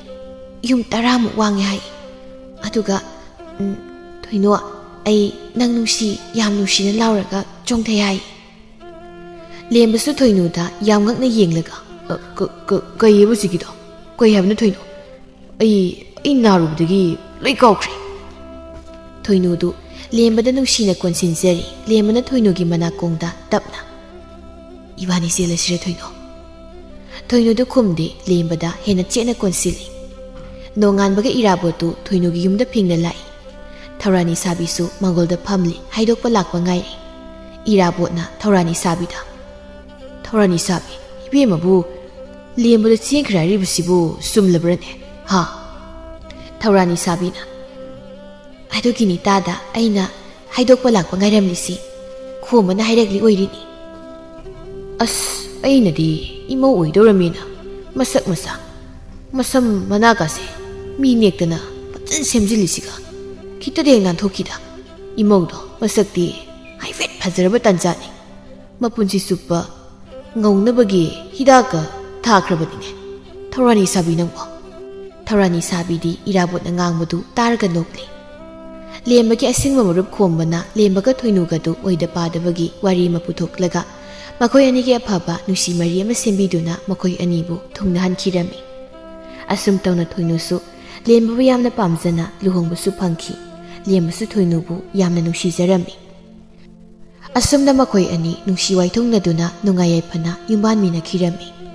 ꯌꯨꯝ ꯇꯔꯥꯃꯨꯛ ꯋꯥꯡꯉꯦ ꯍꯥꯏ꯫ ꯑꯗꯨꯒ, ꯎꯝ, ꯊꯣꯏꯅꯣ, ꯑꯩ ꯅꯪ ꯅꯨꯡꯁꯤ, ꯌꯥꯝ ꯅꯨꯡꯁꯤꯅ ꯂꯥꯎꯔꯒ ꯆꯣꯡꯊꯩ ꯍꯥꯏ꯫" ꯂꯦꯝꯕꯁꯨ ꯊꯣꯏꯅꯨꯗ ꯌꯥꯝ ꯉꯛꯅ ꯌꯦꯡꯂꯒ, "ꯑ, ꯀ-, ꯀ-, ꯀꯩ ꯍꯥꯏꯕ ꯍꯧꯖꯤꯛꯀꯤꯗꯣ? ꯀꯩ ꯍꯥꯏꯕꯅꯣ ꯊꯣꯏꯅꯨ? ꯑꯩ, ꯑꯩ ꯅꯥꯔꯨꯕꯗꯒꯤ ꯂꯣꯏ ꯀꯥꯎꯈ꯭ꯔꯦ꯫" ꯊꯣꯏꯅꯨꯗꯨ ꯂꯦꯝꯕꯗ ꯅꯨꯡꯁꯤꯅ ꯀꯣꯟꯁꯤꯟꯖꯔꯤ꯫ ꯂꯦꯝꯕꯅ ꯊꯣꯏꯅꯨꯒꯤ ꯃꯅꯥꯀꯣꯡꯗ ꯇꯞꯅ, "ꯏꯕꯥꯅꯤ ꯆꯦꯜꯂꯁꯤꯔ ꯊꯣꯏꯅꯨ?" ꯊꯣꯏꯅꯨꯗꯨ ꯈꯨꯝꯗꯦ, ꯂꯦꯝꯕꯗ ꯍꯦꯟꯅ ꯆꯦꯠꯅ ꯀꯣꯟꯁꯤꯜꯂꯤ꯫ ꯅꯣꯡꯉꯥꯟꯕꯒ ꯏꯔꯥꯕꯣꯠꯇꯨ ꯊꯣꯏꯅꯨꯒꯤ ꯌꯨꯝꯗ ꯐꯤꯡꯅ ꯂꯥꯛꯏ꯫ ꯊꯧꯔꯥꯅꯤ ꯁꯥꯕꯤꯁꯨ ꯃꯪꯒꯣꯜꯗ ꯐꯝꯂꯤ, ꯍꯥꯏꯗꯣꯛꯄ ꯂꯥꯛꯄ ꯉꯥꯏꯔꯤ꯫ ꯏꯔꯥꯕꯣꯠꯅ ꯊꯧꯔꯥꯅꯤ ꯁꯥꯕꯤꯗ, "ꯊꯧꯔꯥꯅꯤ ꯁꯥꯕꯤ, ꯏꯕꯦꯝꯃꯕꯨ ꯂꯦꯝꯕꯗ ꯆꯦꯟꯈ꯭ꯔꯦ ꯍꯥꯏꯔꯤꯕꯁꯤꯕꯨ ꯆꯨꯝꯂꯕ꯭ꯔꯅꯦ? ꯍꯥ?" ꯊꯧꯔꯥꯅꯤ ꯁꯥꯕꯤꯅ, "ꯑꯗꯨꯒꯤꯅꯤ ꯇꯥꯗ ꯑꯩꯅ ꯍꯥꯏꯗꯣꯛꯄ ꯂꯥꯛꯄ ꯉꯥꯏꯔꯝꯂꯤꯁꯤ꯫ ꯈꯣꯝꯕꯅ ꯍꯥꯏꯔꯛꯂꯤ ꯑꯣꯏꯔꯤꯅꯤ꯫" "ꯑꯁ, ꯑꯩꯅꯗꯤ ꯏꯃꯧ ꯑꯣꯏꯗꯧꯔꯝꯃꯤꯅ ꯃꯁꯛ ꯃꯁꯥ, ꯃꯁꯝ ꯃꯅꯥꯒꯁꯦ ꯃꯤ ꯅꯦꯛꯇꯅ ꯐꯖꯅ ꯁꯦꯝꯖꯤꯜꯂꯤꯁꯤꯒ ꯈꯤꯇꯗꯤ ꯍꯦꯛ ꯅꯥꯟꯊꯣꯛꯈꯤꯗ꯫ ꯏꯃꯧꯗꯣ ꯃꯁꯛꯇꯤ ꯍꯥꯏꯐꯦꯠ ꯐꯖꯔꯕ ꯇꯥꯟꯖꯥꯅꯤ꯫ ꯃꯄꯨꯟꯁꯤ ꯆꯨꯞꯄ ꯉꯧꯅꯕꯒꯤ ꯍꯤꯗꯥꯛꯀ ꯊꯥꯈ꯭ꯔꯕꯅꯤꯅꯦ ꯊꯧꯔꯥꯅꯤ ꯁꯥꯕꯤ ꯅꯪꯕꯣ꯫" ꯊꯧꯔꯥꯅꯤ ꯁꯥꯕꯤꯗꯤ ꯏꯔꯥꯕꯣꯠꯅ ꯉꯥꯡꯕꯗꯨ ꯇꯥꯔꯒ ꯅꯣꯛꯂꯦ꯫ ꯂꯦꯝꯕꯒꯤ ꯑꯁꯦꯡꯕ ꯃꯔꯨꯞ ꯈꯣꯝꯕꯅ ꯂꯦꯝꯕꯒ ꯊꯣꯏꯅꯨꯒꯗꯨ ꯑꯣꯏꯗ ꯄꯥꯗꯕꯒꯤ ꯋꯥꯔꯤ ꯑꯃ ꯄꯨꯊꯣꯛꯂꯒ ꯃꯈꯣꯏ ꯑꯅꯤꯒꯤ ꯑꯐꯕ ꯅꯨꯡꯁꯤ ꯃꯔꯤ ꯑꯃ ꯁꯦꯝꯕꯤꯗꯨꯅ ꯃꯈꯣꯏ ꯑꯅꯤꯕꯨ ꯊꯨꯡꯅꯍꯟꯈꯤꯔꯝꯃꯤ꯫ ꯑꯁꯨꯝ ꯇꯧꯅ ꯊꯣꯏꯅꯨꯁꯨ ꯂꯦꯝꯕꯕꯨ ꯌꯥꯝꯅ ꯄꯥꯝꯖꯅ ꯂꯨꯍꯣꯡꯕꯁꯨ ꯐꯪꯈꯤ꯫ ꯂꯦꯝꯕꯁꯨ ꯊꯣꯏꯅꯨꯕꯨ ꯌꯥꯝꯅ ꯅꯨꯡꯁꯤꯖꯔꯝꯃꯤ꯫ ꯑꯁꯨꯝꯅ ꯃꯈꯣꯏ ꯑꯅꯤ ꯅꯨꯡꯁꯤ ꯋꯥꯏꯊꯨꯡꯅꯗꯨꯅ ꯅꯨꯡꯉꯥꯏ ꯌꯥꯏꯐꯅ ꯌꯨꯝꯕꯥꯟꯃꯤꯟꯅꯈꯤꯔꯝꯃꯤ꯫